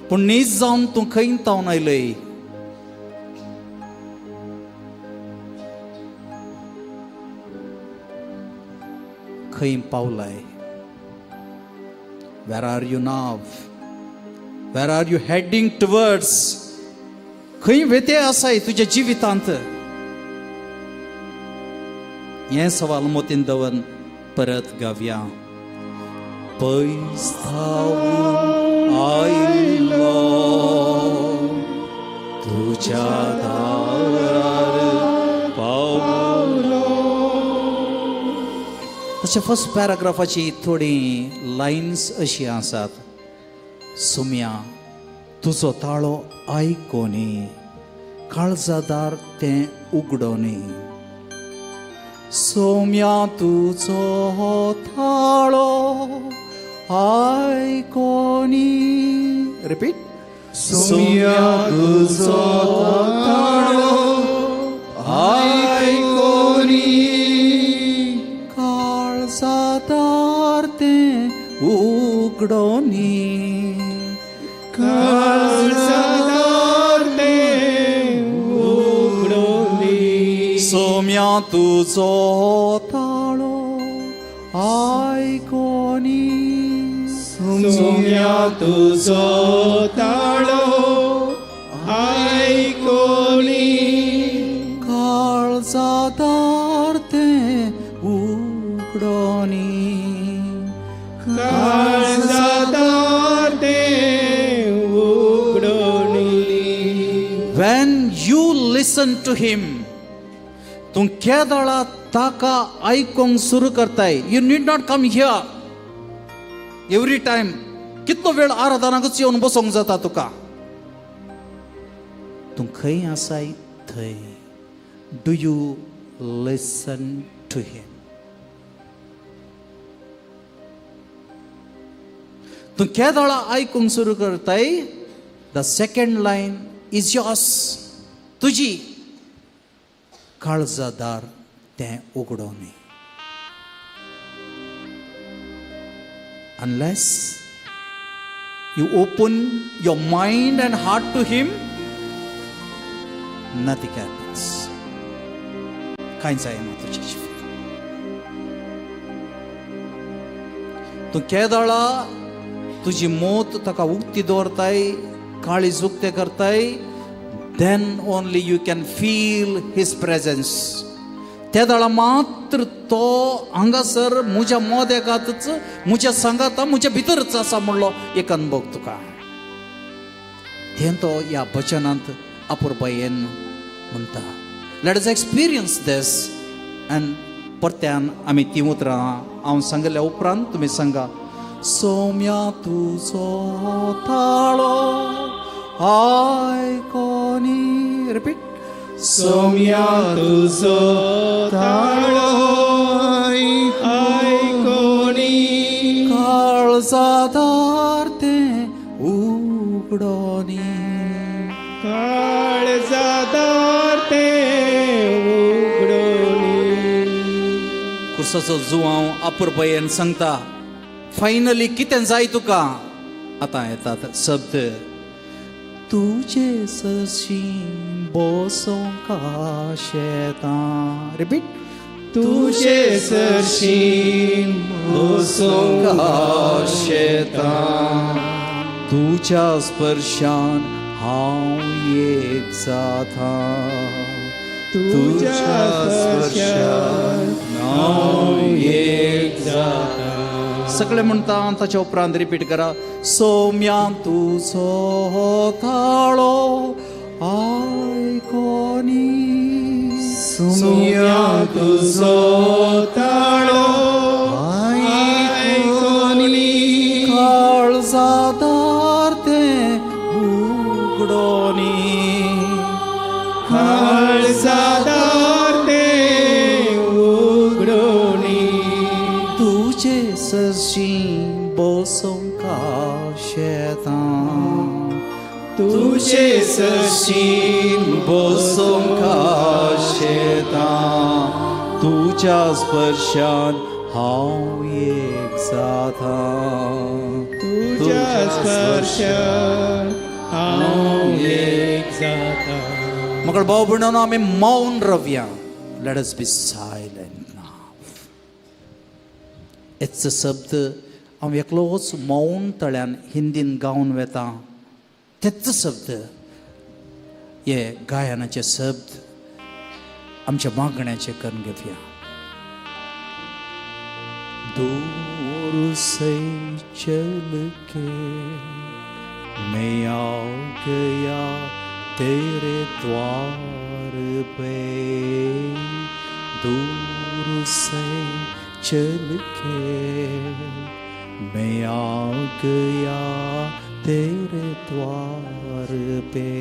[SPEAKER 4] पूण नीज जावन तूं खंय तावन आयलें? खंय पावलाय? Where are you now? Where are you heading towards? खंय वेते आसाय तुज्या जिवितांत? हें सवाल मोतीन दवर परत गावया. पयस थावन आयलो तुज्या दारार पावलो. तशें फर्स्ट पॅराग्राफाची थोडी लायन्स अशी आसात. सुम्या तुजो ताळो आयकोनी, काळजादार तें उगडोनी. सोम्या तुजो ताळो आयकोनी. रिपीट.
[SPEAKER 11] सोम्या तुजो ताळो आयकोनी,
[SPEAKER 4] काळजादार तें उगडोनी,
[SPEAKER 11] काळजादार तें उगडोनी.
[SPEAKER 4] सोम्या तुजो ताळो आयकोनी,
[SPEAKER 11] सोम्या तुजो ताळो आयकोनी,
[SPEAKER 4] काळजादार तें उगडोनी,
[SPEAKER 11] काळजादार तें उगडोनी.
[SPEAKER 4] When you listen to him, तूं केदळा ताका आयकूंक सुरू करताय. You need not come here every time. कितलो वेळ आराधनाकूच येवन बसोंक जाता तुका. तूं खंय आसाय थंय do you listen to him? तूं केदळा आयकूंक सुरू करताय, the second line is yours. तुजी काळजादार तें उगडोनी. Unless you open your mind and heart to him, nothing happens. कांय जायना तुज्या जिवितांत. तूं केदळा तुजी मोत ताका उक्ती दवरताय, काळीज उक्तें करताय, then only you can feel his presence. त्या दळा मात्र तो हांगासर म्हज्या मोदेकातच, म्हज्या सांगाता, म्हज्या भितरच आसा म्हणलो एक अनुभव तुका. तें तो ह्या भजनांत अपुरबायेन म्हणटा. Let us experience this. And परत्यान आमी ती उतरां हांव सांगल्या उपरांत तुमी सांगा, सोम्या तुजो ताळो आयकोनी. रिपीट.
[SPEAKER 11] सोम्या तुजो ताळो आयकोनी,
[SPEAKER 4] काळजादार तें उगडोनी,
[SPEAKER 11] काळजादार तें उगडोनी.
[SPEAKER 4] कुर्साचो जुवांव अपुरबायेन सांगता, फायनली कितें जाय तुका? आतां येतात शब्द, तुजे सरशी बसोंक आशेतां. रिपीट.
[SPEAKER 11] तुजे सरशी बसोंक आशेतां,
[SPEAKER 4] तुज्या स्पर्शान हांव एक जाता,
[SPEAKER 11] तुज्या स्पर्शान हांव एक जाता.
[SPEAKER 4] सगळे म्हणटा ताच्या उपरांत रिपीट करा, सोम्या तुजो ताळो आयकोनी,
[SPEAKER 11] सोम्या तुजो ताळो आयकोनी,
[SPEAKER 4] काळजादार तें उगडोनी,
[SPEAKER 11] काळजादार तें उगडोनी,
[SPEAKER 4] तुजे सरशी बसोंक आशेतां,
[SPEAKER 11] तुजे सरशी
[SPEAKER 4] बसोंक आशेतां, तुज्या स्पर्शान हांव एक जाता,
[SPEAKER 11] तुज्या स्पर्शान हांव एक जाता.
[SPEAKER 4] मग भाऊ भयणांनो, आमी मौन रावया. Let us be silent now. हेच शब्द हांव एकलोच मौन तळ्यान हिंदीन गावन वेता. तेच शब्द, हे गायनाचे शब्द आमच्या मागण्याचे करून घेवया. दूर से चल के मैं आ गया तेरे द्वार पे, दूर से चल के मैं आ गया तेरे द्वार पे,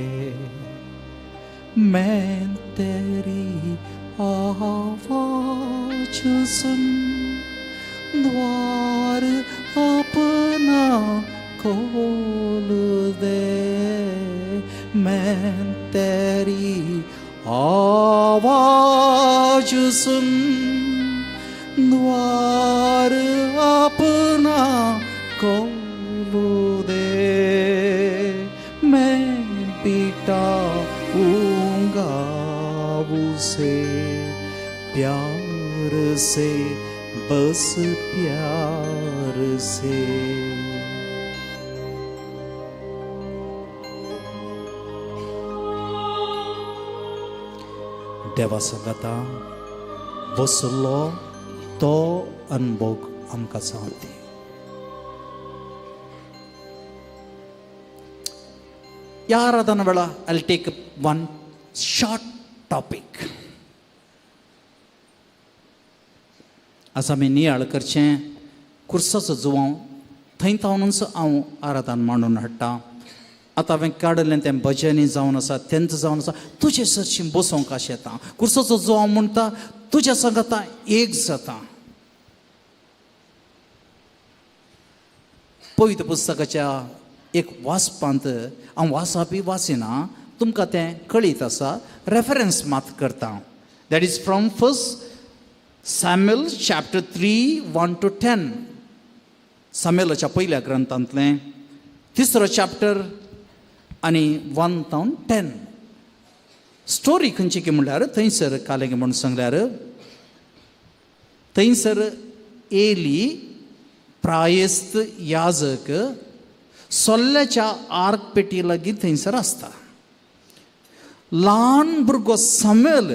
[SPEAKER 4] मैं तेरी आवाज सुन द्वार अपना खोल दे, मैं तेरी आवाज सुन द्वार अपना खोल दे, मैं बिठाऊंगा उसे प्यार से, बस प्यार से. देवा सांगाता बसलो तो अनभोग आमकां जावं. ह्या आराधना वेळा I take one short topic. आज आमी नियाळ करचें कुर्साचो जुवांव, थंय थावनूच हांव आराधन मांडून हाडटा. आतां हांवें काडलें तें भजनी जावन आसा, तेंच जावन आसा, तुजे सरशी बसोंक आशेता. कुर्साचो जुवांव म्हणटा तुज्या सांगाता एक जाता. पवित्र पुस्तकाच्या एक वाचपांत हांव वाचपी वाचिना, तुमकां तें कळीत आसा, रेफरन्स मात करता. That is from 1 Samuel chapter 3 1 to 10. सामेलाच्या पयल्या ग्रंथांतलें तिसरो चॅप्टर आनी 1 थावन 10. स्टोरी खंयची की म्हणल्यार थंयसर कालें म्हूण सांगल्यार थंयसर एली प्रायस्त याजक सोल्ल्याच्या आर्क पेटी लागीं थंयसर आसता. ल्हान भुरगो समेल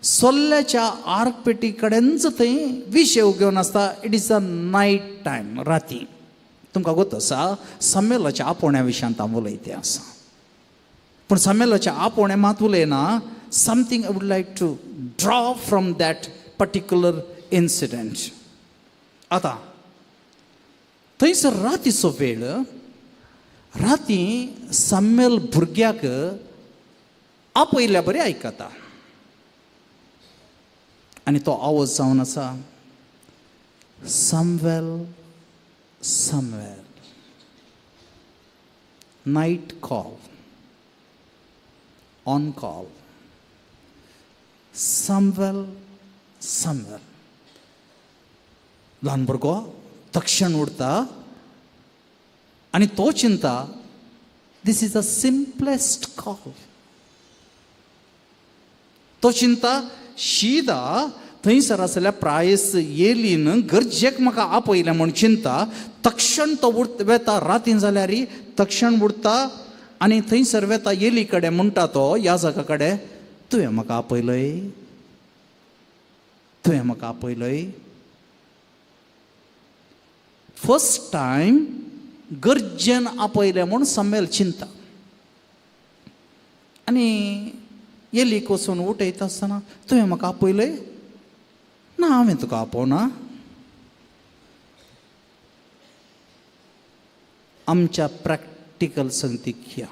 [SPEAKER 4] सोल्ल्याच्या आर्क पेटी कडेनच थंय विशेव घेवन आसता. It is a night time, राती. तुमकां गोत आसा समेलाच्या आपोवण्या विशयांत हांव उलयतें आसा, पूण समेलाच्या आपोवणें मात उलयना. Something I would like to draw from that particular incident. आतां थंयसर रातीचो वेळ, राती सामेल भुरग्याक आपयल्या बरें आयकता आनी तो आवाज जावन आसा, Samuel Samuel, night call, on call, Samuel Samuel. ल्हान भुरगो तक्षण उडता आनी तो चिंता, this is a simplest call. तो चिंता शिदा थंयसर आसल्या प्रायस येलीन गरजेक म्हाका आपयलें म्हूण चिंता. तक्षण तो वेता, रातीन जाल्यार तक्षण उडता आनी थंयसर वेता येली कडेन. म्हणटा तो याजका कडेन, तुवें म्हाका आपयलय, तुवें म्हाका आपयलय. फर्स्ट टायम गरजेन आपयलें म्हूण समेल चिंता. आनी येलीक वचून उठयता आसतना, तुवें म्हाका आपयलय? ना, हांवें तुका आपोवना. आमच्या प्रॅक्टिकल संगतीक ह्या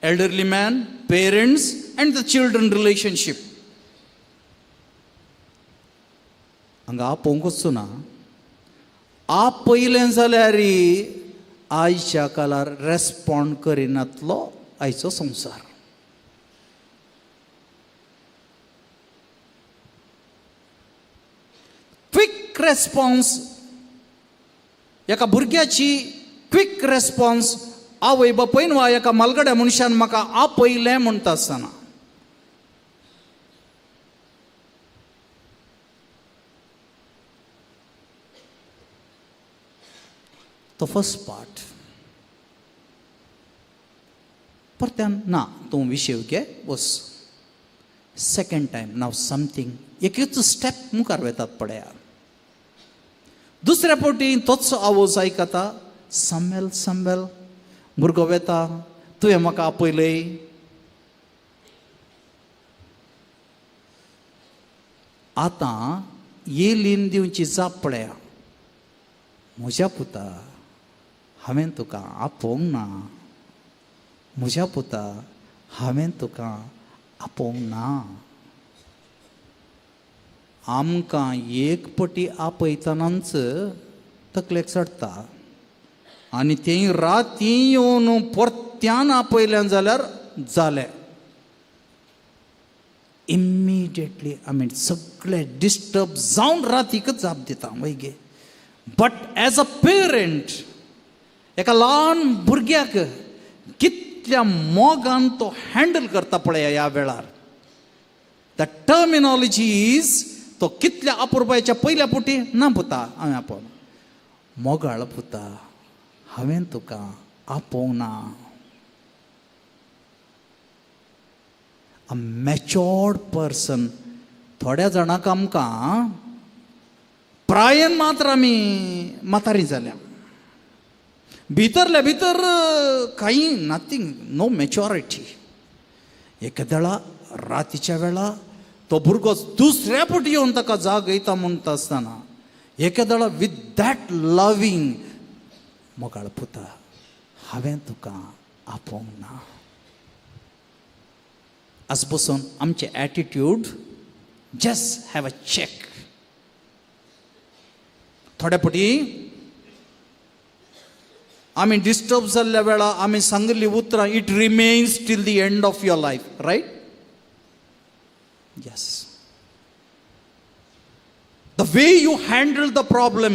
[SPEAKER 4] elderly man, parents and the children relationship. हांगा आपोवंक वचूना, आपयलें जाल्यार आयच्या काळार रेस्पोंड करिनातलो आयचो संवसार. क्विक रेस्पॉन्स, एका भुरग्याची क्विक रेस्पॉन्स आवय बापायन वा एका मालगड्या मनशान म्हाका आपयलें म्हणटा आसतना तो फर्स्ट पार्ट. परत्यान ना, तूं विशेव घे बस. सेकंड टायम नाव समथींग, एकूच स्टेप मुखार वेतात पळया. दुसऱ्या फावटी तोच आवाज आयकता, समेल समेल. भुरगो वेता, तुवें म्हाका आपयलय? आतां येलीन दिवची जाप पळया, म्हज्या पुता हांवें तुका आपोवंक ना, म्हज्या पुता हांवें तुका आपोवंक ना. आमकां एक पटी आपयतनाच तकलेक चडटा आनी तें राती येवन परत्यान आपयल्यान जाल्यार जालें. इमिडिएटली आमी सगळे डिस्टर्ब जावन रातीकच जाप दिता वय गे. बट एज अ पेरंट एका ल्हान भुरग्याक कितल्या मोगान तो हँडल करता पळया ह्या वेळार. The terminology is, तो कितल्या अपुरबायेच्या पयल्या पुटी ना पुता हांवें आपोवना, मोगाळ पुता हांवें तुका आपोवना. अ मॅच्योर्ड पर्सन. थोड्या जाणांक आमकां प्रायन मात्र आमी म्हातारी जाल्या, भितरल्या भितर कांय नथींग, नो मॅच्योरिटी. एकादेळा रातीच्या वेळा तो भुरगो दुसऱ्या फावटी येवन ताका जाग येता म्हणटा आसतना एकादेळा विथ that loving, मोगाळ पुता हांवें तुका आपोवंक ना. आज बसून आमचे attitude just have a check. थोड्या फावटी आमी डिस्टर्ब जाल्ल्या वेळा आमी सांगिल्ली उतरां it remains till the end of your life, right? Yes. The way you handle the problem,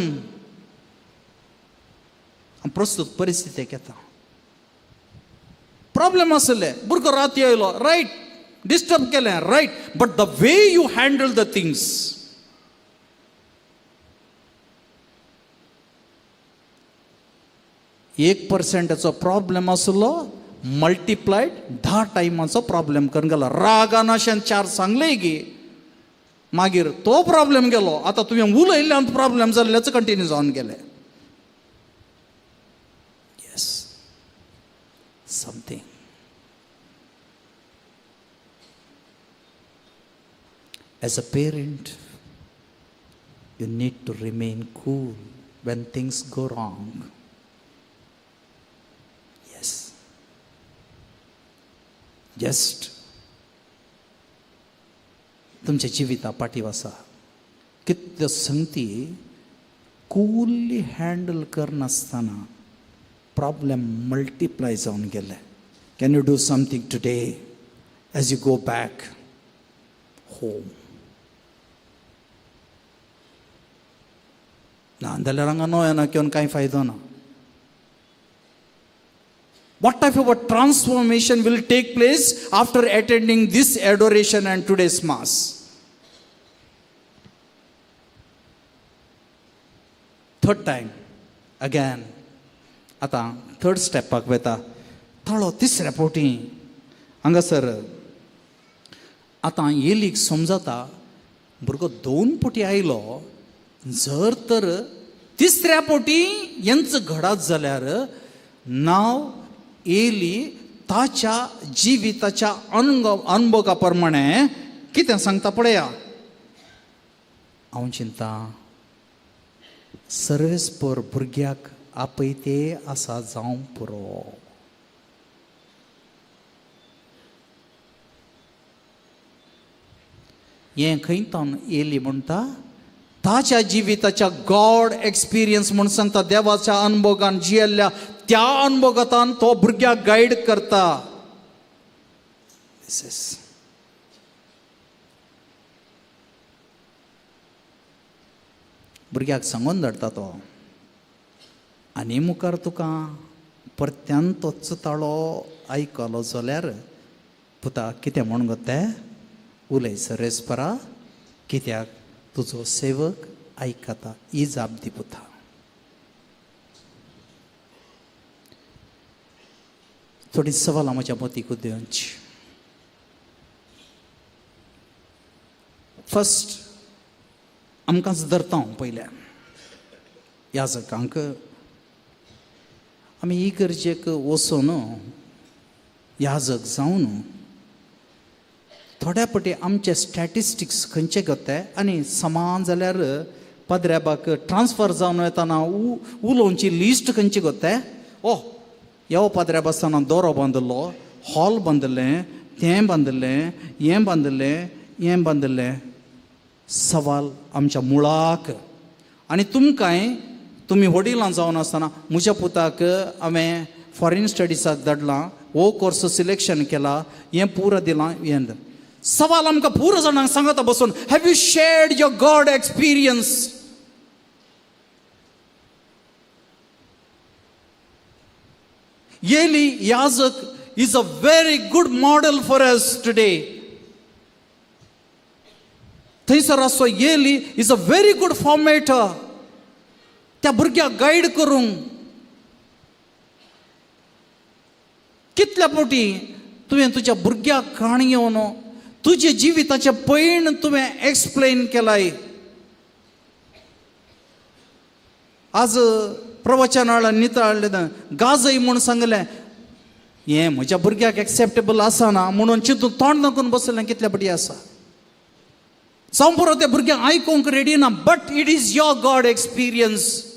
[SPEAKER 4] हांव प्रस्तूत परिस्थितीक येता. प्रॉब्लेम आसले, भुरगो राती आयलो, रायट, डिस्टर्ब केलें, right, but the way you handle the things. एक पर्सेंटाचो प्रॉब्लेम आसलो मल्टिप्लायड 10 टायमाचो प्रॉब्लेम करून गेलो. रागान अशें चार सांगलें की मागीर तो प्रॉब्लेम गेलो. आतां तुवें उलयल्ल्यान प्रॉब्लेम जाल्ल्याचो कंटिन्यू जावन गेले. Yes, something. As a parent you need to remain cool when things go wrong. Yes, just तुमच्या जिविता पाठीव आसा कितल्यो संगती कूलली हँडल करनासतना प्रॉब्लेम मल्टिप्लाय जावन गेले. Can you do something today as you go back home? ना जाल्यार हांगा नो येना घेवन कांय फायदो ना. What type of a transformation will take place after attending this adoration and today's mass? Third time, again. आतां थर्ड स्टेपाक वता. ताळो तिसऱ्या फावटी हांगासर आतां एलीक समजता भुरगो 2 फावटी आयलो, जर तर तिसऱ्या फावटी यांच घडात जाल्यार नांव एली ताच्या जिविताच्या अनुभवा प्रमाणे कितें सांगता पळया. हांव चिंता सर्वेस्पर भुरग्याक आपयते आसा जावं पुरो. हें खंय तावन एली म्हणटा ताच्या जिविताच्या गॉड एक्सपिरियन्स म्हूण सांगता. देवाच्या अनुभोगान जियेल्ल्या त्या अनुभोगांत तो भुरग्याक गायड करता. भुरग्याक सांगून धाडटा तो, आनी मुखार तुका परत्यान तोच ताळो आयकलो जाल्यार पुता कितें म्हूण गो तें उलय सरेस्परा, कित्याक तुजो सेवक आयकता. ही जाप दी पुता. थोडी सवालां म्हज्या मतीक उदेवची. फर्स्ट आमकांच धरता हांव पयल्या याजकांक. आमी इगर्जेक वचून याजक जावन थोड्या पटी आमचे स्टॅटिस्टिक्स खंयचे घेता आनी समान जाल्यार पदऱ्याबाक ट्रान्सफर जावन येतना उलोवची लिस्ट खंयची घेता. ओ यो पाद्र्याब आसतना दोरो बांदिल्लो, हॉल बांदिल्लें, तें बांदिल्लें, हें बांदिल्लें, हें बांदिल्लें. सवाल आमच्या मुळाक. आनी तुमकांय तुमी वडिलां जावन आसतना म्हज्या पुताक हांवें फॉरेन स्टडीसाक धाडलां, हो कोर्स सिलेक्शन केला, हें पुरो दिलां, हें सवाल आमकां पुरो जाणांक सांगता बसून. Have you shared your God experience? Eli याजक is a very good model for us today. थंयसर आसचो Eli is a very good formator. त्या भुरग्याक गायड करूंक कितल्या फावटी तुवें तुज्या भुरग्याक काणी येवन तुजे जिविताचें पयण तुवें एक्सप्लेन केलाय. आज प्रवचनाळ नितळ्ळें गाजय म्हूण सांगलें, हें म्हज्या भुरग्याक एक्सेप्टेबल आसना म्हणून चिंतून तोंड दाखोवन बसलें. कितल्या फावटी आसा जावं पुरो त्या भुरग्यांक आयकूंक रेडी ना, but it is your God experience.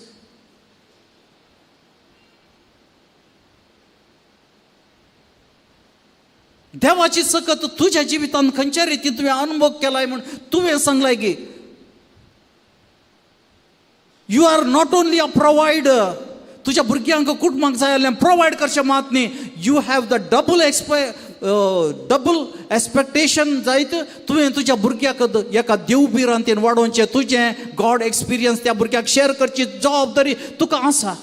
[SPEAKER 4] देवाची सकत तुज्या जिवितांत खंयच्या रितीन तुवें अनुभव केलाय म्हूण तुवें सांगलाय की you are not only a provider. तुज्या भुरग्यांक कुटुंबाक जाय जाल्यार प्रोवायड करचें मात न्ही, you have the double double expectation जायत. तुवें तुज्या भुरग्याक एका देव भिरांतेन वाडोवचें, तुजें गॉड एक्सपिरियन्स त्या भुरग्याक शेअर करची जबाबदारी तुका आसा.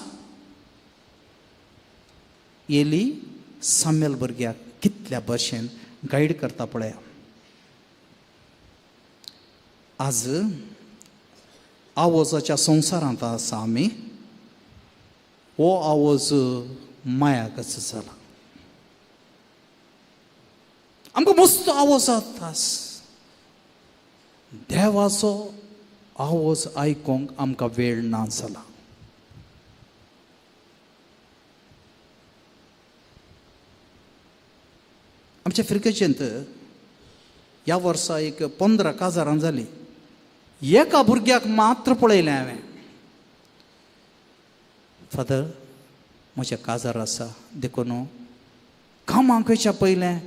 [SPEAKER 4] एली साम्यल भुरग्याक कितल्या भशेन गायड करता पळया. आज आवाजाच्या संवसारांत आसा आमी. हो आवाज मायाकच जाला. आमकां मस्त आवाज आस. देवाचो आवाज आयकूंक आमकां वेळ ना जाला. आमच्या फिरकेचेंत ह्या वर्सा एक 15 काजारां जालीं. एका भुरग्याक मात्र पळयलें हांवें. फादर म्हजें काजार आसा देखून कामाक वयच्या पयलें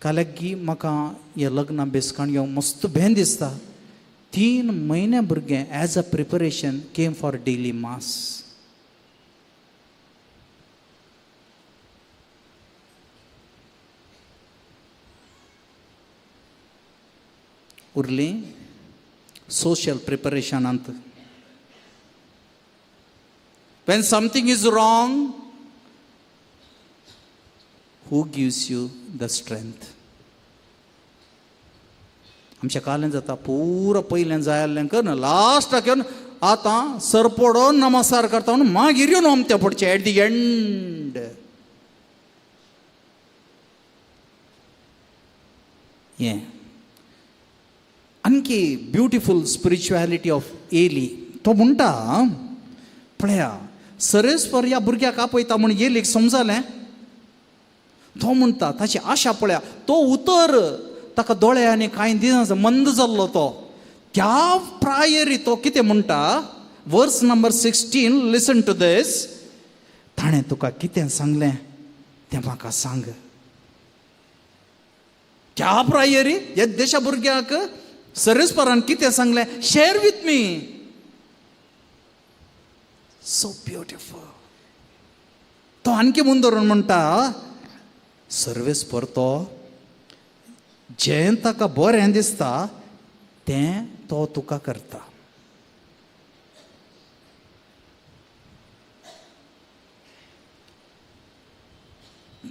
[SPEAKER 4] काल्यागी म्हाका हें लग्न बेसकाण घेवंक मस्त भें दिसता. 3 म्हयने भुरगें as a preparation came for daily mass. उरलीं सोशल प्रिपरेशनांत. When something is wrong, who gives you the strength? आमच्या कालें जाता पुरो पयलें जाय आसलें कर लास्टाक येवन आतां सरपडोन नमस्कार करता म्हणून मागीर येवन आमत्या पडचें एट the and. हें आणखी ब्युटिफूल स्पिरिच्युएलिटी ऑफ एली. तो म्हणटा पळया सरेस्पर ह्या भुरग्याक आपयता म्हूण एलीक समजलें. तो म्हणटा ताची आशा पळया. तो उतर ताका दोळे आनी कांय दिना मंद जाल्लो तो. त्या प्रायरी तो कितें म्हणटा, verse number 16, listen to this. ताणें तुका कितें सांगलें तें म्हाका सांग. त्या प्रायरी ह्या देशा भुरग्याक सरेस्परान कितें सांगलें, share with me. So beautiful. तो आणखी मुंदरून म्हणटा सर्वेस्पर तो जें ताका बरें दिसता तें तो तुका करता.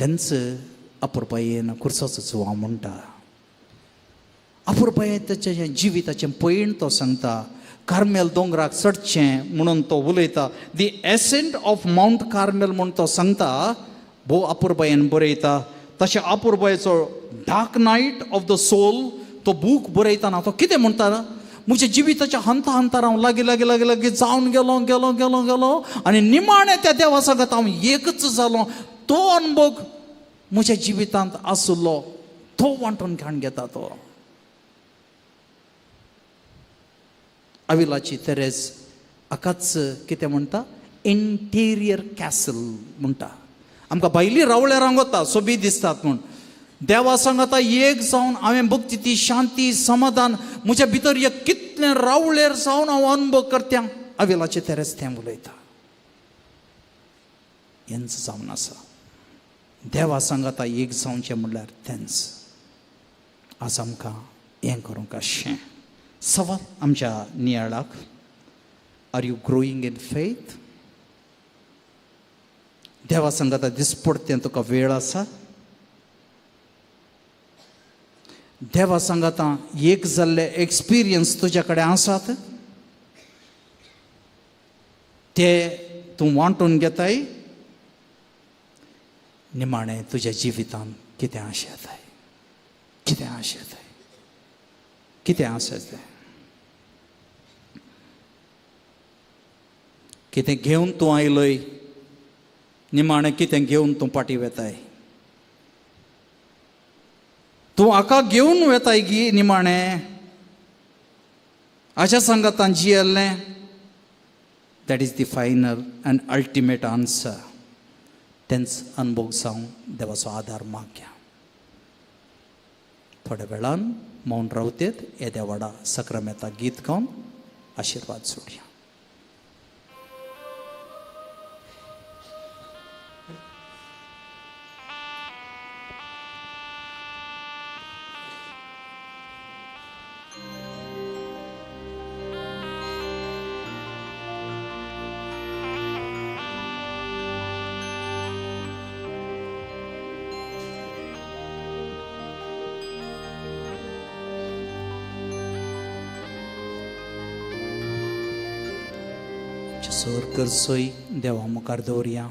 [SPEAKER 4] तेंच अपुरबायेन कुर्साचो जुवांव म्हणटा. अपुरबायेन ताचें जिविताचें पयण तो सांगता. कार्मेल दोंगराक चडचें म्हणून तो उलयता. The ascent of Mount Carmel म्हूण तो सांगता. भोव अपुरबायेन बरयता. तशें अपुरबायेचो dark night of the soul तो बूक बरयतना तो कितें म्हणटा, म्हज्या जिविताच्या हंता हंतार हांव लागीं लागीं लागीं लागीं जावन गेलो गेलो गेलो गेलो आनी निमाणें त्या देवा सांगत हांव एकच जालो. तो अनुभव म्हज्या जिवितांत आशिल्लो तो वांटून घेवन घेता तो. अविलाची तेरेज हाकाच कितें म्हणटा, इंटिरियर कॅसल म्हणटा. आमकां भायली रावळ्या रांगोता सोबीत दिसतात म्हूण. देवा सांगता एक जावन हांवें भक्ती ती शांती समाधान म्हज्या भितर एक कितलें रावळेर जावन हांव अनुभव करता. अविलाचे तेरेज तें उलयता. हेंच जावन आसा देवा सांगता एक जावचें म्हणल्यार तेंच. आज आमकां हें करूंक आशें सवाल आमच्या नियाळाक, are you growing in faith? देवा सांगता दिसपडतें तुका वेळ आसा. देवा सांगता एक जाल्ले एक्सपिरियन्स तुज्या कडेन आसात ते तूं वांटून घेताय. निमाणें तुज्या जिवितांत कितें आशेताय, कितें आशेताय, कितें आशेताय, कितें घेवन तूं आयलोय, निमाणें कितें घेवन तूं फाटीं वेताय. तूं हाका घेवन वेताय गी निमाणें हाच्या सांगातान जियेल्लें. That is the final and ultimate answer. तेंच अनुभव जावं देवाचो आदार मागया. थोड्या वेळान मौन रावतेत येद्या व्हडा सक्रामेता गीत गावन आशिर्वाद सोडया. सर गरजोय देवा मुखार दवरया.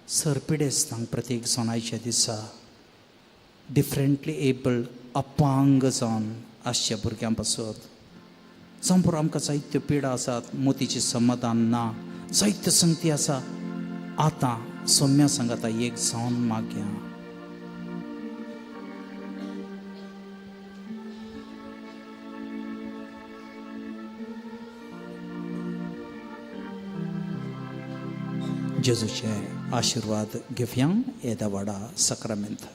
[SPEAKER 4] सर पिडेस्तांक प्रत्येक सणाच्या दिसा डिफरंटली एबल्ड अपांग जावन आसच्या भुरग्यां पासत जावं पुरो आमकां जायत्यो पिडा आसात, मोतीचें समाधान ना, जायत्यो संगती आसा. आतां सोम्या सांगाता एक जावन मागया. जेजूचे आशिर्वाद घेवया येदा वाडा साक्रामेंत.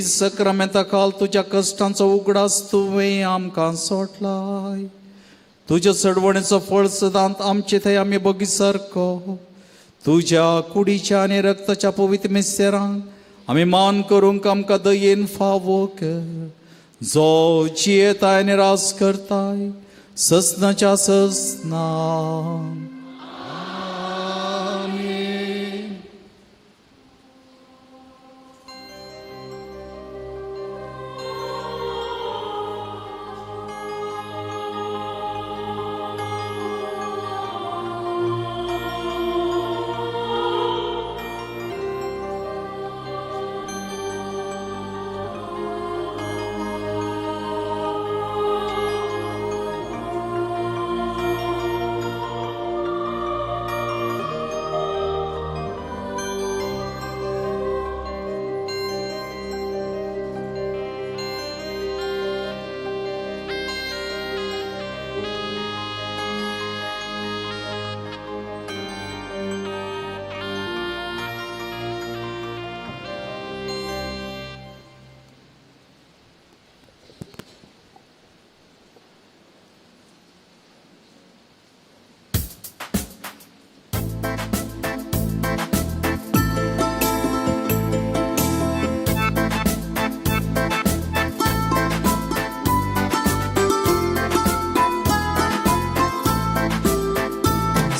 [SPEAKER 4] सक्रामेंता काल तुज्या कश्टांचो उगडास तुवें आमकां सोडलाय. तुज्या चडवणेचो फळ सदांत आमचे थंय आमी बगी सारको. तुज्या कुडीच्या आनी रक्ताच्या पवित्र मिस्तेरांक आमी मान करूंक आमकां दयेन फावो कर. जो जियेताय आनी रास करताय ससनाच्या ससना.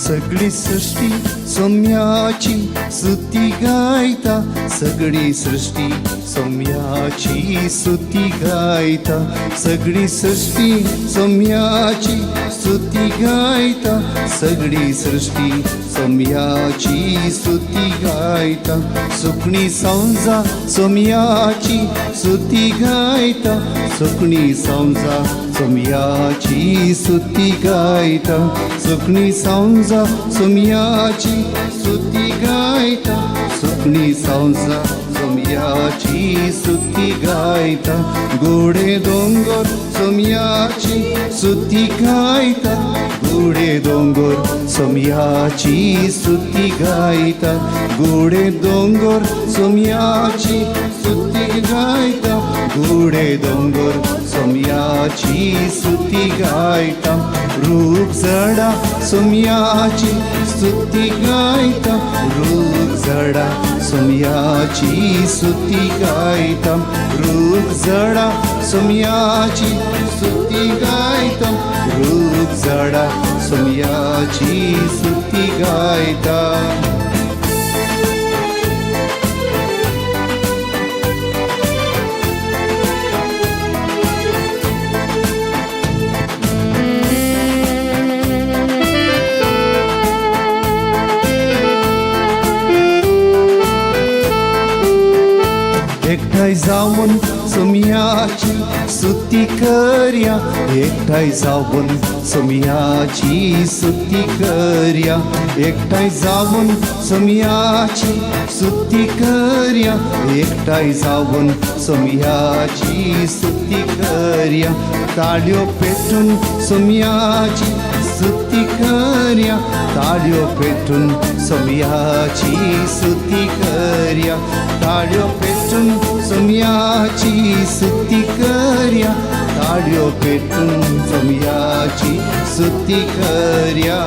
[SPEAKER 12] सगळी सृष्टी सौम्याची स्तुती गायता, सगळी सृष्टी सौम्याची स्तुती गायता, सगळी सृष्टी सौम्याची स्तुती गायता, सगळी सृष्टी सौम्याची स्तुती गायता. सुकणी संजा सौम्याची स्तुती गायता, सुकणी संजा सौम्याची स्तुती गायता, सुकणी संजा सौम्याची स्तुती गायता, सुकणी संजा सोमयाची स्तुती गायता, गोडे दोंगर सोमयाची स्तुती गायता, गोडे दोंगर सोमयाची स्तुती गायता, गोडे दोंगर सोमयाची स्तुती गायता, गोडे दोंगर सोमयाची स्तुती गायता, रूप झाडा सोमयाची स्तुती गायता, रूप झाडा सोमयाची स्तुती गायता, रूप झाडा सोमयाची स्तुती गायता, रूप झाडा सोमयाची स्तुती गायता. एकठांय जावन सोमयाची स्तुती करया, एकठांय जावन सोमयाची स्तुती करया, एकठांय जावन सोमयाची स्तुती करया, एकठांय जावन सोमयाची स्तुती करया, ताळयो पेटून सोमयाची स्तुती करया, ताळयो पेटून सोमयाची स्तुती करया, ताळयो पेटून सोमयाची स्तुती करया, ताळयो पेटून सोमयाची स्तुती करया.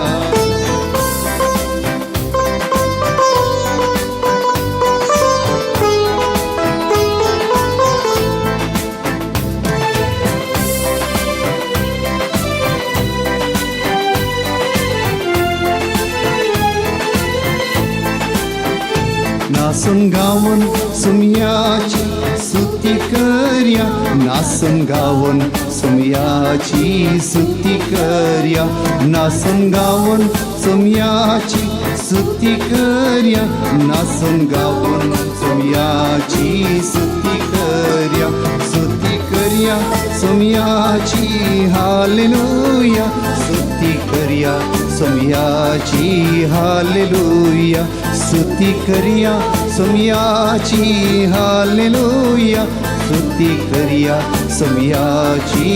[SPEAKER 12] नासून गावन सोमयाची स्तुती करया, नासून गावन सोमयाची स्तुती करया, नासून गावन सोमयाची स्तुती करया, नासून गावन सोमयाची स्तुती करया, स्तुती करया सोमयाची हालेलुया, स्तुती करया सोमयाची हालेलुया, स्तुती करया सोमयाची हालेलुया, स्तुती करया सोमयाची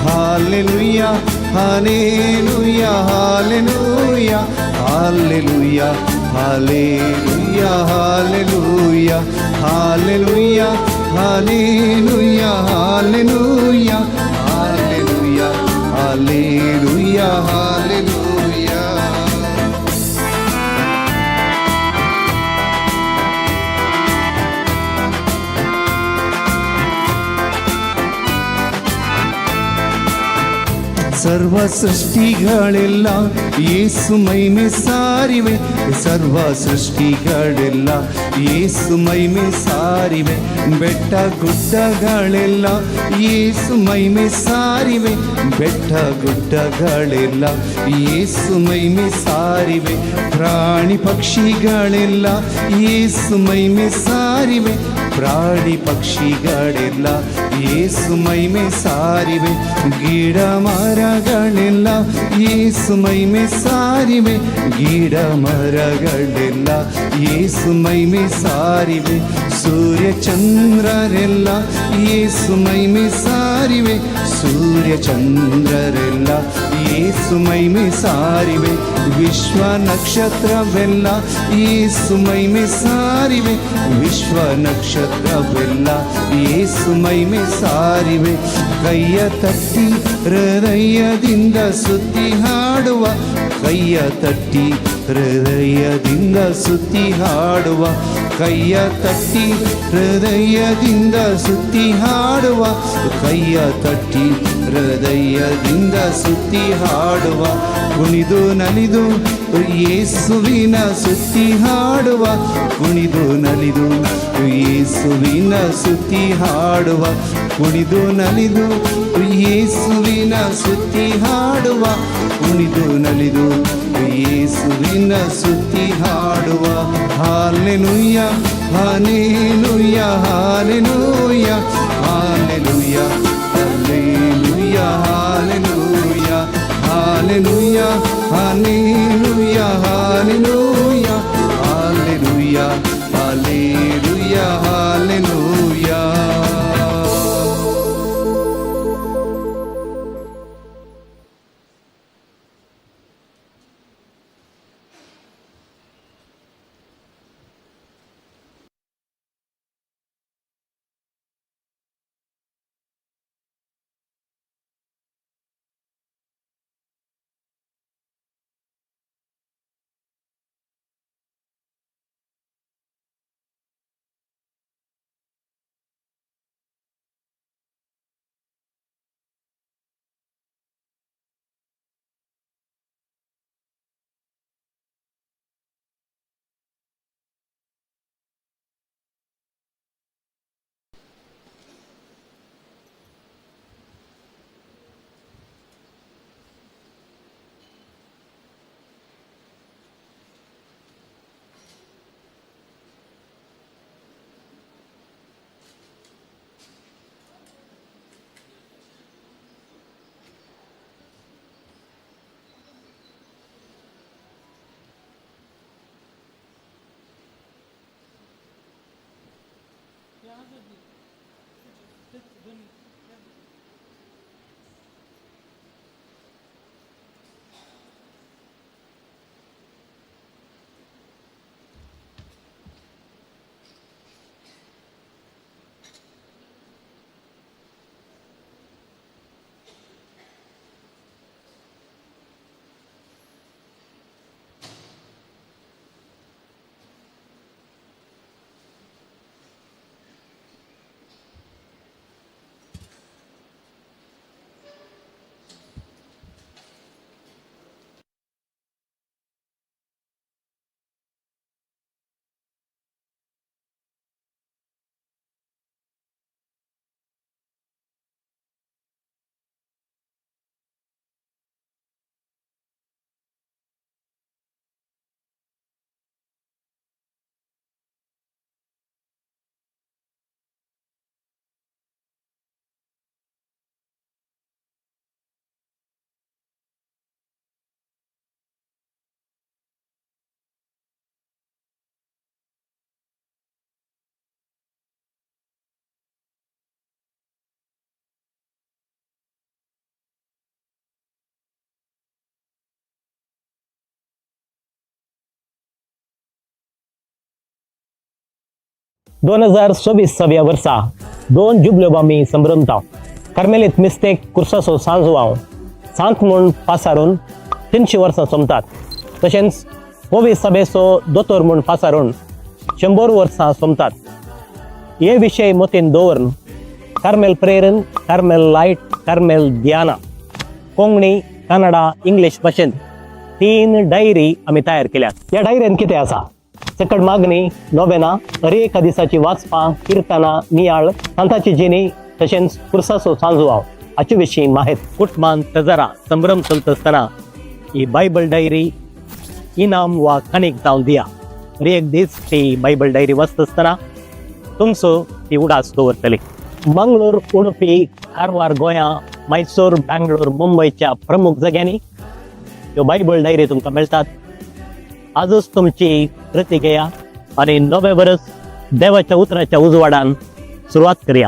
[SPEAKER 12] hallelujah, hallelujah, hallelujah, hallelujah, hallelujah, hallelujah, hallelujah, hallelujah, hallelujah, hallelujah, hallelujah, hallelujah, hallelujah. ಸರ್ವ ಸೃಷ್ಟಿಗಳೆಲ್ಲ ಯೇಸು ಮಹಿಮೆ ಸಾರಿವೆ, ಸರ್ವ ಸೃಷ್ಟಿಗಳೆಲ್ಲ ಯೇಸು ಮಹಿಮೆ ಸಾರಿವೆ, ಬೆಟ್ಟ ಗುಡ್ಡಗಳೆಲ್ಲ ಯೇಸು ಮಹಿಮೆ ಸಾರಿವೆ, ಬೆಟ್ಟ ಗುಡ್ಡಗಳೆಲ್ಲ ಯೇಸು ಮಹಿಮೆ ಸಾರಿವೆ, ಪ್ರಾಣಿ ಪಕ್ಷಿಗಳೆಲ್ಲ ಯೇಸು ಮಹಿಮೆ ಸಾರಿವೆ, ಪ್ರಾಣಿ ಪಕ್ಷಿಗಳೆಲ್ಲ ಯೇಸು ಮಹಿಮೆ ಸಾರಿವೆ, ಗಿಡ ಮರಗಳೆಲ್ಲ ಯೇಸು ಮಹಿಮೆ ಸಾರಿವೆ, ಗಿಡ ಮರಗಳೆಲ್ಲ ಯೇಸು ಮಹಿಮೆ ಸಾರಿವೆ, ಸೂರ್ಯ ಚಂದ್ರರೆಲ್ಲ ಯೇಸು ಮಹಿಮೆ ಸಾರಿವೆ, ಸೂರ್ಯ ಚಂದ್ರರೆಲ್ಲ ಯೇಸು ಮಹಿಮೆ ಸಾರಿವೆ, ವಿಶ್ವ ನಕ್ಷತ್ರವೆಲ್ಲ ಯೇಸು ಮಹಿಮೆ ಸಾರಿವೆ, ವಿಶ್ವ ನಕ್ಷತ್ರವೆಲ್ಲ ಯೇಸು ಮಹಿಮೆ ಸಾರಿವೆ, ಕೈಯ ತಟ್ಟಿ ಹೃದಯದಿಂದ ಸುತ್ತಿ ಹಾಡುವ, ಕೈಯ ತಟ್ಟಿ ಹೃದಯದಿಂದ ಸುತ್ತಿ ಹಾಡುವ, ಕೈಯ ತಟ್ಟಿ ಹೃದಯದಿಂದ ಸುತ್ತಿ ಹಾಡುವ, ಕೈಯ ತಟ್ಟಿ ಹೃದಯದಿಂದ ಸುತ್ತಿ ಹಾಡುವ, ಕುಣಿದು ನಲಿದು ಯೇಸುವಿನ ಸುತ್ತಿ ಹಾಡುವ, ಕುಣಿದು ನಲಿದು ಯೇಸುವಿನ ಸುತ್ತಿ ಹಾಡುವ, ಕುಣಿದು ನಲಿದು ಯೇಸುವಿನ ಸುತ್ತಿ ಹಾಡುವ, ಕುಣಿದು ನಲಿದು ಯೇಸುವಿನ ಸುತ್ತಿ ಹಾಡುವ. Hallelujah, hallelujah, hallelujah, hallelujah, hallelujah, hallelujah, hallelujah, hallelujah, hallelujah, hallelujah,
[SPEAKER 13] 2024 वर्सा दोन जुबल्यो आमी संभ्रमता. कार्मेलीत मिस्तेक कुर्साचो सांजवाव सांत म्हूण पासारून 300 वर्सां सोंपतात. तशेंच कोवी सभेचो दोतोर म्हूण पासारून 100 वर्सां सोंपतात. हे विशय मतीन दवरून कार्मेल प्रेरण, कार्मेल लायट, कार्मेल ध्याना कोंकणी, कन्नडा, इंग्लीश भाशेंत 3 डायरी आमी तयार केल्यात. ह्या डायरेन कितें आसा? सकट मागणी, नोवेना, हर एका दिसाची वाचपां, किर्तनां, नियाळ, सांताची जिणी, तशेंच पुरसाचो सांजवाव हाचे विशीं माहित. कुटुंबान तजरा संभ्रम चलता आसतना ही बायबल डायरी इनाम वा काणीक जावन दिया. हर एक दीस ती बायबल डायरी वाचता आसतना तुमचो ती उडास दवरतली. मंगळूर, उडुपी, कारवार, गोंया, मैसूर, बँगलोर, मुंबयच्या प्रमुख जाग्यांनी ह्यो बायबल डायरी तुमकां मेळटात. आजच तुमची प्रती घेया आनी नवें वर्स देवाच्या उतराच्या उजवाडान सुरवात करया.